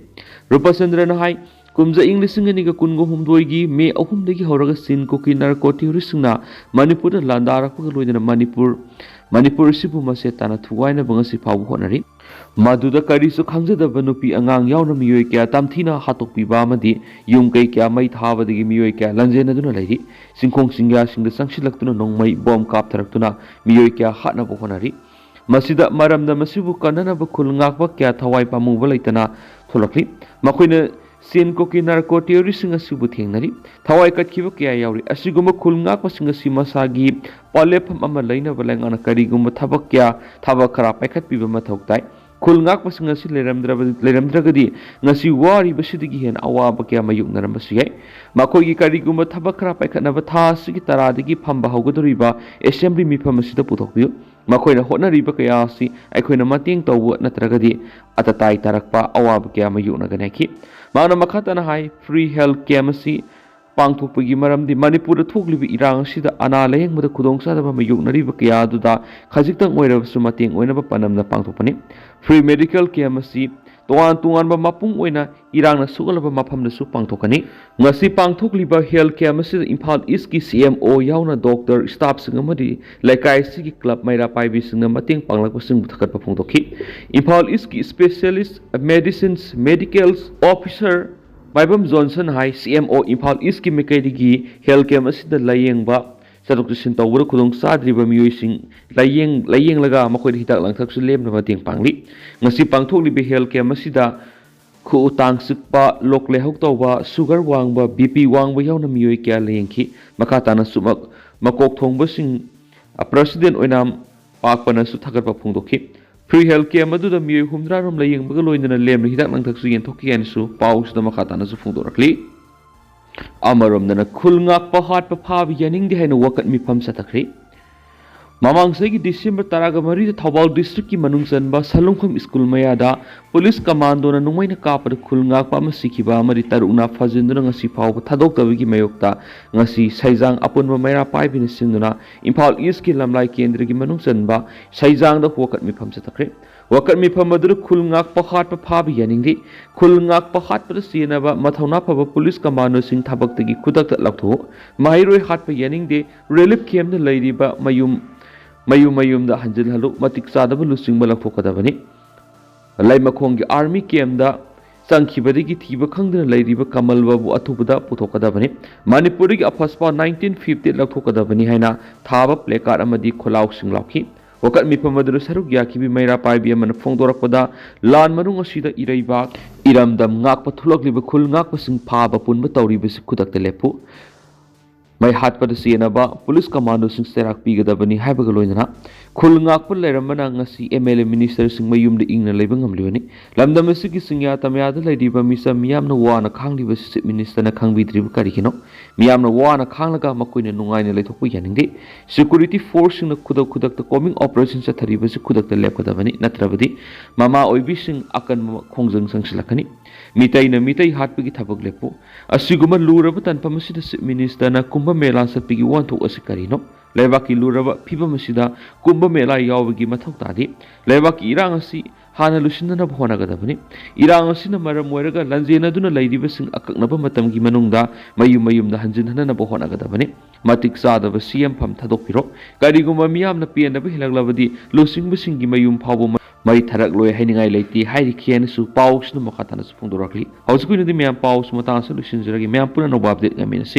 ꯔꯨꯄꯆꯟꯗ꯭ꯔꯅ ꯍꯥꯏ, ꯀꯨꯝꯖꯥ ꯏꯪ ꯂꯤꯁꯤꯡ ꯑꯅꯤꯒ ꯀꯨꯟꯒ ꯍꯨꯝꯗꯣꯏꯒꯤ ꯃꯦ ꯑꯍꯨꯝꯗꯒꯤ ꯍꯧꯔꯒ ꯆꯤꯟ ꯀꯨꯀꯤ ꯅꯥꯔꯀꯣ ꯇꯦꯔꯣꯔꯤꯁꯁꯤꯡꯅ ꯃꯅꯤꯄꯨꯔꯗ ꯂꯥꯟꯗꯥꯔꯛꯄꯒ ꯂꯣꯏꯅꯅ ꯃꯅꯤꯄꯨꯔ, ꯃꯅꯤꯄꯨꯔ ꯑꯁꯤꯕꯨ ꯃꯆꯦꯠ ꯇꯥꯅ ꯊꯨꯒꯥꯏꯅꯕ ꯉꯁꯤ ꯐꯥꯎꯕ ꯍꯣꯠꯅꯔꯤ꯫ ꯃꯗꯨꯗ ꯀꯔꯤꯁꯨ ꯈꯪꯖꯗꯕ ꯅꯨꯄꯤ ꯑꯉꯥꯡ ꯌꯥꯎꯅ ꯃꯤꯑꯣꯏ ꯀꯌꯥ ꯇꯝꯊꯤꯅ ꯍꯥꯠꯇꯣꯛꯄꯤꯕ ꯑꯃꯗꯤ ꯌꯨꯝ ꯀꯩ ꯀꯌꯥ ꯃꯩ ꯊꯥꯕꯗꯒꯤ ꯃꯤꯑꯣꯏ ꯀꯌꯥ ꯂꯟꯖꯦꯟꯅꯗꯨꯅ ꯂꯩꯔꯤ꯫ ꯆꯤꯡꯈꯣꯡ ꯆꯤꯡꯌꯥꯁꯤꯡꯗ ꯆꯪꯁꯤꯜꯂꯛꯇꯨꯅ ꯅꯣꯡꯃꯩ ꯕꯣꯝ ꯀꯥꯞꯊꯔꯛꯇꯨꯅ ꯃꯤꯑꯣꯏ ꯀꯌꯥ ꯍꯥꯠꯅꯕ ꯍꯣꯠꯅꯔꯤ꯫ ꯃꯁꯤꯗ ꯃꯔꯝꯗꯝ ꯑꯁꯤꯕꯨ ꯀꯟꯅꯅꯕ ꯈꯨꯜ ꯉꯥꯛꯄ ꯀꯌꯥ ꯊꯋꯥꯏ ꯄꯥꯝꯃꯨꯕ ꯂꯩꯇꯅ ꯊꯣꯛꯂꯛꯂꯤ꯫ ꯃꯈꯣꯏꯅ ꯆꯤꯟ ꯀꯨꯀꯤ ꯅꯥꯔꯀꯣ ꯇꯦꯔꯣꯔꯤꯁꯁꯤꯡ ꯑꯁꯤꯕꯨ ꯊꯦꯡꯅꯔꯤ꯫ ꯊꯋꯥꯏ ꯀꯠꯈꯤꯕ ꯀꯌꯥ ꯌꯥꯎꯔꯤ꯫ ꯑꯁꯤꯒꯨꯝꯕ ꯈꯨꯜ ꯉꯥꯛꯄꯁꯤꯡ ꯑꯁꯤ ꯃꯁꯥꯒꯤ ꯄꯣꯠꯂꯦꯞꯐꯝ ꯑꯃ ꯂꯩꯅꯕ ꯂꯩꯉꯥꯛꯅ ꯀꯔꯤꯒꯨꯝꯕ ꯊꯕꯛ ꯀꯌꯥ, ꯊꯕꯛ ꯈꯔ ꯄꯥꯏꯈꯠꯄꯤꯕ ꯃꯊꯧ ꯇꯥꯏ꯫ ꯈꯨꯜ ꯉꯥꯛꯄꯁꯤꯡ ꯑꯁꯤ ꯂꯩꯔꯝꯗ꯭ꯔꯕ-, ꯂꯩꯔꯝꯗ꯭ꯔꯒꯗꯤ ꯉꯁꯤ ꯋꯥꯔꯤꯕꯁꯤꯗꯒꯤ ꯍꯦꯟꯅ ꯑꯋꯥꯕ ꯀꯌꯥ ꯃꯥꯌꯣꯛꯅꯔꯝꯕꯁꯨ ꯌꯥꯏ꯫ ꯃꯈꯣꯏꯒꯤ ꯀꯔꯤꯒꯨꯝꯕ ꯊꯕꯛ ꯈꯔ ꯄꯥꯏꯈꯠꯅꯕ ꯊꯥ ꯑꯁꯤꯒꯤ ꯇꯔꯥꯗꯒꯤ ꯐꯝꯕ ꯍꯧꯒꯗꯧꯔꯤꯕ ꯑꯦꯁꯦꯝꯕ꯭ꯂꯤ ꯃꯤꯐꯝ ꯑꯁꯤꯗ ꯄꯨꯊꯣꯛꯄꯤꯌꯨ꯫ ꯃꯈꯣꯏꯅ ꯍꯣꯠꯅꯔꯤꯕ ꯀꯌꯥ ꯑꯁꯤ ꯑꯩꯈꯣꯏꯅ ꯃꯇꯦꯡ ꯇꯧꯕ ꯅꯠꯇ꯭ꯔꯒꯗꯤ ꯑꯇꯇꯥꯏ ꯇꯥꯔꯛꯄ ꯑꯋꯥꯕ ꯀꯌꯥ ꯃꯥꯌꯣꯛꯅꯒꯅꯤ ꯍꯥꯏꯈꯤ꯫ ꯃꯍꯥꯛꯅ ꯃꯈꯥ ꯇꯥꯅ ꯍꯥꯏ, ꯐ꯭ꯔꯤ ꯍꯦꯜꯊ ꯀꯦꯝꯞ ꯑꯁꯤ ꯄꯥꯡꯊꯣꯛꯄꯒꯤ ꯃꯔꯝꯗꯤ ꯃꯅꯤꯄꯨꯔꯗ ꯊꯣꯛꯂꯤꯕ ꯏꯔꯥꯡ ꯑꯁꯤꯗ ꯑꯅꯥ ꯂꯥꯌꯦꯡꯕꯗ ꯈꯨꯗꯣꯡꯆꯥꯗꯕ ꯃꯥꯌꯣꯛꯅꯔꯤꯕ ꯀꯌꯥ ꯑꯗꯨꯗ ꯈꯖꯤꯛꯇꯪ ꯑꯣꯏꯔꯕꯁꯨ ꯃꯇꯦꯡ ꯑꯣꯏꯅꯕ ꯄꯥꯟꯗꯝꯅ ꯄꯥꯡꯊꯣꯛꯄꯅꯤ꯫ ꯐ꯭ꯔꯤ ꯃꯦꯗꯤꯀꯦꯜ ꯀꯦꯝꯞ ꯑꯁꯤ ꯇꯣꯉꯥꯟ ꯇꯣꯉꯥꯟꯕ ꯃꯄꯨꯡ ꯑꯣꯏꯅ ꯏꯔꯥꯡꯅ ꯁꯣꯛꯍꯜꯂꯕ ꯃꯐꯝꯗꯁꯨ ꯄꯥꯡꯊꯣꯛꯀꯅꯤ꯫ ꯉꯁꯤ ꯄꯥꯡꯊꯣꯛꯂꯤꯕ ꯍꯦꯜꯊ ꯀꯦꯝꯞ ꯑꯁꯤꯗ ꯏꯝꯐꯥꯜ ꯏꯁꯀꯤ ꯁꯤ ꯑꯦꯝ ꯑꯣ ꯌꯥꯎꯅ ꯗꯣꯛꯇꯔ, ꯁ꯭ꯇꯥꯐꯁꯤꯡ ꯑꯃꯗꯤ ꯂꯩꯀꯥꯏ ꯑꯁꯤꯒꯤ ꯀ꯭ꯂꯕ ꯃꯩꯔꯥ ꯄꯥꯏꯕꯤꯁꯤꯡꯅ ꯃꯇꯦꯡ ꯄꯥꯡꯂꯛꯄꯁꯤꯡꯕꯨ ꯊꯥꯒꯠꯄ ꯐꯣꯡꯗꯣꯛꯈꯤ꯫ ꯏꯝꯐꯥꯜ ꯏꯁꯀꯤ ꯁ꯭ꯄꯦꯁꯤꯌꯦꯂꯤꯁ ꯃꯦꯗꯤꯁꯤꯟꯁ, ꯃꯦꯗꯤꯀꯦꯜꯁ ꯑꯣꯐꯤꯁꯥꯔ, ꯃꯥꯏꯕꯝ ꯖꯣꯟꯁꯟ ꯍꯥꯏ, ꯁꯤ ꯑꯦꯝ ꯑꯣ ꯏꯝꯐꯥꯜ ꯏꯁꯀꯤ ꯃꯥꯏꯀꯩꯗꯒꯤ ꯍꯦꯜꯊ ꯀꯦꯝꯞ ꯑꯁꯤꯗ ꯂꯥꯌꯦꯡꯕ, ꯆꯠꯊꯣꯛ ꯆꯠꯁꯤꯟ ꯇꯧꯕꯗ ꯈꯨꯗꯣꯡ ꯆꯥꯗ꯭ꯔꯤꯕ ꯃꯤꯑꯣꯏꯁꯤꯡ ꯂꯥꯌꯦꯡ-, ꯂꯥꯌꯦꯡꯂꯒ ꯃꯈꯣꯏꯗ ꯍꯤꯗꯥꯛ ꯂꯥꯡꯊꯛꯁꯨ ꯂꯦꯝꯅ ꯃꯇꯦꯡ ꯄꯥꯡꯂꯤ꯫ ꯉꯁꯤ ꯄꯥꯡꯊꯣꯛꯂꯤꯕ ꯍꯦꯜꯊ ꯀꯦꯝꯞ ꯑꯁꯤꯗ ꯈꯨꯎ ꯇꯥꯡ ꯆꯤꯛꯄ, ꯂꯣꯛ ꯂꯥꯏꯍꯧ ꯇꯧꯕ, ꯁꯨꯒꯔ ꯋꯥꯡꯕ, ꯕꯤ ꯄꯤ ꯋꯥꯡꯕ ꯌꯥꯎꯅ ꯃꯤꯑꯣꯏ ꯀꯌꯥ ꯂꯥꯌꯦꯡꯈꯤ꯫ ꯃꯈꯥ ꯇꯥꯅꯁꯨ ꯃꯛ-, ꯃꯀꯣꯛ ꯊꯣꯡꯕꯁꯤꯡ, ꯑ, ꯄ꯭ꯔꯁꯤꯗꯦꯟ ꯑꯣꯏꯅꯥꯝ ꯄꯥꯛꯄꯅꯁꯨ ꯊꯥꯒꯠꯄ ꯐꯣꯡꯗꯣꯛꯈꯤ꯫ ꯐ꯭ꯔꯤ ꯍꯦꯜꯊ ꯀꯦꯝꯞ ꯑꯗꯨꯗ ꯃꯤꯑꯣꯏ ꯍꯨꯝꯗ꯭ꯔꯥ ꯔꯣꯝ ꯂꯥꯌꯦꯡꯕꯒ ꯂꯣꯏꯅꯅ ꯂꯦꯝꯅ ꯍꯤꯗꯥꯛ ꯂꯥꯡꯊꯛꯁꯨ ꯌꯦꯟꯊꯣꯛꯈꯤ ꯍꯥꯏꯅꯁꯨ ꯄꯥꯎꯁꯤꯗ ꯃꯈꯥ ꯇꯥꯅꯁꯨ ꯐꯣꯡꯗꯣꯔꯛꯂꯤ꯫ ꯑꯃꯔꯣꯝꯗꯅ ꯈꯨꯜ ꯉꯥꯛꯄ ꯍꯥꯠꯄ ꯐꯥꯕ ꯌꯥꯅꯤꯡꯗꯦ ꯍꯥꯏꯅ ꯋꯥꯀꯠ ꯃꯤꯐꯝ ꯆꯠꯊꯈ꯭ꯔꯤ꯫ ꯃꯃꯥꯡ ꯆꯍꯤꯒꯤ ꯗꯤꯁꯦꯝꯕꯔ ꯇꯔꯥꯒ ꯃꯔꯤꯗ ꯊꯧꯕꯥꯜ ꯗꯤꯁꯇ꯭ꯔꯤꯛꯀꯤ ꯃꯅꯨꯡ ꯆꯟꯕ ꯁꯂꯨꯡꯐꯝ ꯁ꯭ꯀꯨꯜ ꯃꯌꯥꯗ ꯄꯨꯂꯤꯁ ꯀꯃꯥꯟꯗꯣꯅ ꯅꯣꯡꯃꯩꯅ ꯀꯥꯞꯄꯗ ꯈꯨꯜ ꯉꯥꯛꯄ ꯑꯃ ꯁꯤꯈꯤꯕ ꯑꯃꯗꯤ ꯇꯔꯨꯛꯅ ꯐꯥꯖꯤꯟꯗꯨꯅ ꯉꯁꯤ ꯐꯥꯎꯕ ꯊꯥꯗꯣꯛꯇꯕꯒꯤ ꯃꯥꯌꯣꯛꯇ ꯉꯁꯤ ꯁꯩꯖꯥꯡ ꯑꯄꯨꯟꯕ ꯃꯩꯔꯥ ꯄꯥꯏꯕꯤꯅ ꯁꯤꯟꯗꯨꯅ ꯏꯝꯐꯥꯜ ꯏꯁꯀꯤ ꯂꯝꯂꯥꯏ ꯀꯦꯟꯗ꯭ꯔꯒꯤ ꯃꯅꯨꯡ ꯆꯟꯕ ꯁꯩꯖꯥꯡꯗ ꯋꯥꯀꯠ ꯃꯤꯐꯝ ꯆꯠꯊꯈ꯭ꯔꯦ꯫ ꯋꯥꯀꯠ ꯃꯤꯐꯝ ꯑꯗꯨꯗ ꯈꯨꯜ ꯉꯥꯛꯄ ꯍꯥꯠꯄ ꯐꯥꯕ ꯌꯥꯅꯤꯡꯗꯦ, ꯈꯨꯜ ꯉꯥꯛꯄ ꯍꯥꯠꯄꯗ ꯆꯦꯟꯅꯕ ꯃꯊꯧꯅꯥ ꯐꯕ ꯄꯨꯂꯤꯁ ꯀꯃꯥꯟꯗꯣꯁꯤꯡ ꯊꯕꯛꯇꯒꯤ ꯈꯨꯗꯛꯇ ꯂꯧꯊꯣꯛꯎ, ꯃꯍꯩꯔꯣꯏ ꯍꯥꯠꯄ ꯌꯥꯅꯤꯡꯗꯦ, ꯔꯤꯂꯤꯐ ꯀꯦꯝꯞꯇ ꯂꯩꯔꯤꯕ ꯃꯌꯨꯝ, ꯃꯌꯨꯝ ꯃꯌꯨꯝꯗ ꯍꯟꯖꯤꯜꯍꯜꯂꯨ, ꯃꯇꯤꯛ ꯆꯥꯗꯕ ꯂꯨꯆꯤꯡꯕ ꯂꯧꯊꯣꯛꯀꯗꯕꯅꯤ꯫ ꯂꯩꯃꯈꯣꯡꯒꯤ ꯑꯥꯔꯃꯤ ꯀꯦꯝꯞꯇ ꯆꯪꯈꯤꯕꯗꯒꯤ ꯊꯤꯕ ꯈꯪꯗꯅ ꯂꯩꯔꯤꯕ ꯀꯃꯜ ꯕꯥꯕꯨ ꯑꯊꯨꯕꯗ ꯄꯨꯊꯣꯛꯀꯗꯕꯅꯤ꯫ ꯃꯅꯤꯄꯨꯔꯗꯒꯤ ꯑꯐꯁꯄꯥ ꯅꯥꯏꯟꯇꯤꯟ ꯐꯤꯐꯇꯤ ꯂꯧꯊꯣꯛꯀꯗꯕꯅꯤ ꯍꯥꯏꯅ ꯊꯥꯕ ꯄ꯭ꯂꯦꯀꯥꯔꯗ ꯑꯃꯗꯤ ꯈꯣꯜꯂꯥꯎꯁꯤꯡ ꯂꯥꯎꯈꯤ꯫ ꯋꯥꯀꯠ ꯃꯤꯐꯝ ꯑꯗꯨꯗ ꯁꯔꯨꯛ ꯌꯥꯈꯤꯕꯤ ꯃꯩꯔꯥ ꯄꯥꯏꯕꯤ ꯑꯃꯅ ꯐꯣꯡꯗꯣꯔꯛꯄꯗ, ꯂꯥꯟ ꯃꯅꯨꯡ ꯑꯁꯤꯗ ꯏꯔꯩꯕꯥꯛ, ꯏꯔꯝꯗꯝ ꯉꯥꯛꯄ ꯊꯣꯛꯂꯛꯂꯤꯕ ꯈꯨꯜ ꯉꯥꯛꯄꯁꯤꯡ ꯐꯥꯕ ꯄꯨꯟꯕ ꯇꯧꯔꯤꯕꯁꯤ ꯈꯨꯗꯛꯇ ꯂꯦꯞꯄꯨ꯫ ꯃꯩ ꯍꯥꯠꯄꯗ ꯆꯦꯟꯅꯕ ꯄꯨꯂꯤꯁ ꯀꯃꯥꯟꯗꯣꯁꯤꯡ ꯆꯩꯔꯥꯛ ꯄꯤꯒꯗꯕꯅꯤ ꯍꯥꯏꯕꯒ ꯂꯣꯏꯅꯅ ꯈꯨꯜ ꯉꯥꯛꯄ ꯂꯩꯔꯝꯕꯅ ꯉꯁꯤ ꯑꯦꯝ ꯑꯦꯜ ꯑꯦ ꯃꯤꯅꯤꯁꯇꯔꯁꯤꯡ ꯃꯌꯨꯝꯗ ꯏꯪꯅ ꯂꯩꯕ ꯉꯝꯂꯤꯕꯅꯤ꯫ ꯂꯝꯗꯝ ꯑꯁꯤꯒꯤ ꯆꯤꯡꯌꯥ ꯇꯝꯌꯥꯗ ꯂꯩꯔꯤꯕ ꯃꯤꯆꯝ ꯃꯤꯌꯥꯝꯅ ꯋꯥꯅ ꯈꯥꯡꯂꯤꯕꯁꯤ ꯆꯤꯐ ꯃꯤꯅꯤꯁꯇꯔꯅ ꯈꯪꯕꯤꯗ꯭ꯔꯤꯕ ꯀꯔꯤꯒꯤꯅꯣ? ꯃꯤꯌꯥꯝꯅ ꯋꯥꯅ ꯈꯥꯡꯂꯒ ꯃꯈꯣꯏꯅ ꯅꯨꯡꯉꯥꯏꯅ ꯂꯩꯊꯣꯛꯄ ꯌꯥꯅꯤꯡꯗꯦ꯫ ꯁꯦꯀ꯭ꯌꯨꯔꯤꯇꯤ ꯐꯣꯔꯁꯁꯤꯡꯅ ꯈꯨꯗꯛ ꯈꯨꯗꯛꯇ ꯀꯣꯝꯕꯤꯡ ꯑꯣꯄꯔꯦꯁꯟ ꯆꯠꯊꯔꯤꯕꯁꯤ ꯈꯨꯗꯛꯇ ꯂꯦꯞꯀꯗꯕꯅꯤ, ꯅꯠꯇ꯭ꯔꯕꯗꯤ ꯃꯃꯥ ꯑꯣꯏꯕꯤꯁꯤꯡ ꯑꯀꯟꯕ ꯈꯣꯡꯖꯪ ꯆꯪꯁꯤꯜꯂꯛꯀꯅꯤ꯫ ꯃꯤꯇꯩꯅ ꯃꯤꯇꯩ ꯍꯥꯠꯄꯒꯤ ꯊꯕꯛ ꯂꯦꯞꯄꯨ꯫ ꯑꯁꯤꯒꯨꯝꯕ ꯂꯨꯔꯕ ꯇꯥꯟꯐꯝ ꯑꯁꯤꯗ ꯆꯤꯐ ꯃꯤꯅꯤꯁꯇꯔꯅ ꯀꯨꯝꯚ ꯃꯦꯂꯥ ꯆꯠꯄꯒꯤ ꯋꯥꯍꯟꯊꯣꯛ ꯑꯁꯤ ꯀꯔꯤꯅꯣ? ꯂꯩꯕꯥꯛꯀꯤ ꯂꯨꯔꯕ ꯐꯤꯕꯝ ꯑꯁꯤꯗ ꯀꯨꯝꯚ ꯃꯦꯂꯥ ꯌꯥꯎꯕꯒꯤ ꯃꯊꯧ ꯇꯥꯗꯦ꯫ ꯂꯩꯕꯥꯛꯀꯤ ꯏꯔꯥꯡ ꯑꯁꯤ ꯍꯥꯟꯅ ꯂꯣꯏꯁꯤꯟꯅꯅꯕ ꯍꯣꯠꯅꯒꯗꯕꯅꯤ꯫ ꯏꯔꯥꯡ ꯑꯁꯤꯅ ꯃꯔꯝ ꯑꯣꯏꯔꯒ ꯂꯥꯟꯖꯦꯟꯅꯗꯨꯅ ꯂꯩꯔꯤꯕꯁꯤꯡ ꯑꯀꯛꯅꯕ ꯃꯇꯝꯒꯤ ꯃꯅꯨꯡꯗ ꯃꯌꯨꯝ ꯃꯌꯨꯝꯗ ꯍꯟꯖꯤꯟꯍꯟꯅꯅꯕ ꯍꯣꯠꯅꯒꯗꯕꯅꯤ꯫ ꯃꯇꯤꯛ ꯆꯥꯗꯕ ꯁꯤ ꯑꯦꯝ ꯐꯝ ꯊꯥꯗꯣꯛꯄꯤꯔꯣ꯫ ꯀꯔꯤꯒꯨꯝꯕ ꯃꯤꯌꯥꯝꯅ ꯄꯦꯟꯗꯕ ꯍꯦꯜꯂꯛꯂꯕꯗꯤ ꯂꯨꯆꯤꯡꯕꯁꯤꯡꯒꯤ ꯃꯌꯨꯝ ꯐꯥꯎꯕ ꯃ-, ꯃꯩ ꯊꯥꯔꯛꯂꯣꯏ ꯍꯥꯏꯅꯤꯡꯉꯥꯏ ꯂꯩꯇꯦ ꯍꯥꯏꯔꯤꯈꯤ ꯍꯥꯏꯅꯁꯨ ꯄꯥꯎꯁꯤꯅ ꯃꯈꯥ ꯇꯥꯅꯁꯨ ꯐꯣꯡꯗꯣꯔꯛꯂꯤ꯫ ꯍꯧꯖꯤꯛꯀꯤ ꯑꯣꯏꯅꯗꯤ ꯃꯌꯥꯝ ꯄꯥꯎꯁꯤ ꯃꯇꯥꯡ ꯑꯁꯤꯗ ꯂꯣꯏꯁꯤꯟꯖꯔꯒꯦ꯫ ꯃꯌꯥꯝ ꯄꯨꯟꯅ ꯑꯅꯧꯕ update ꯉꯥꯏꯃꯤꯟꯅꯁꯤ꯫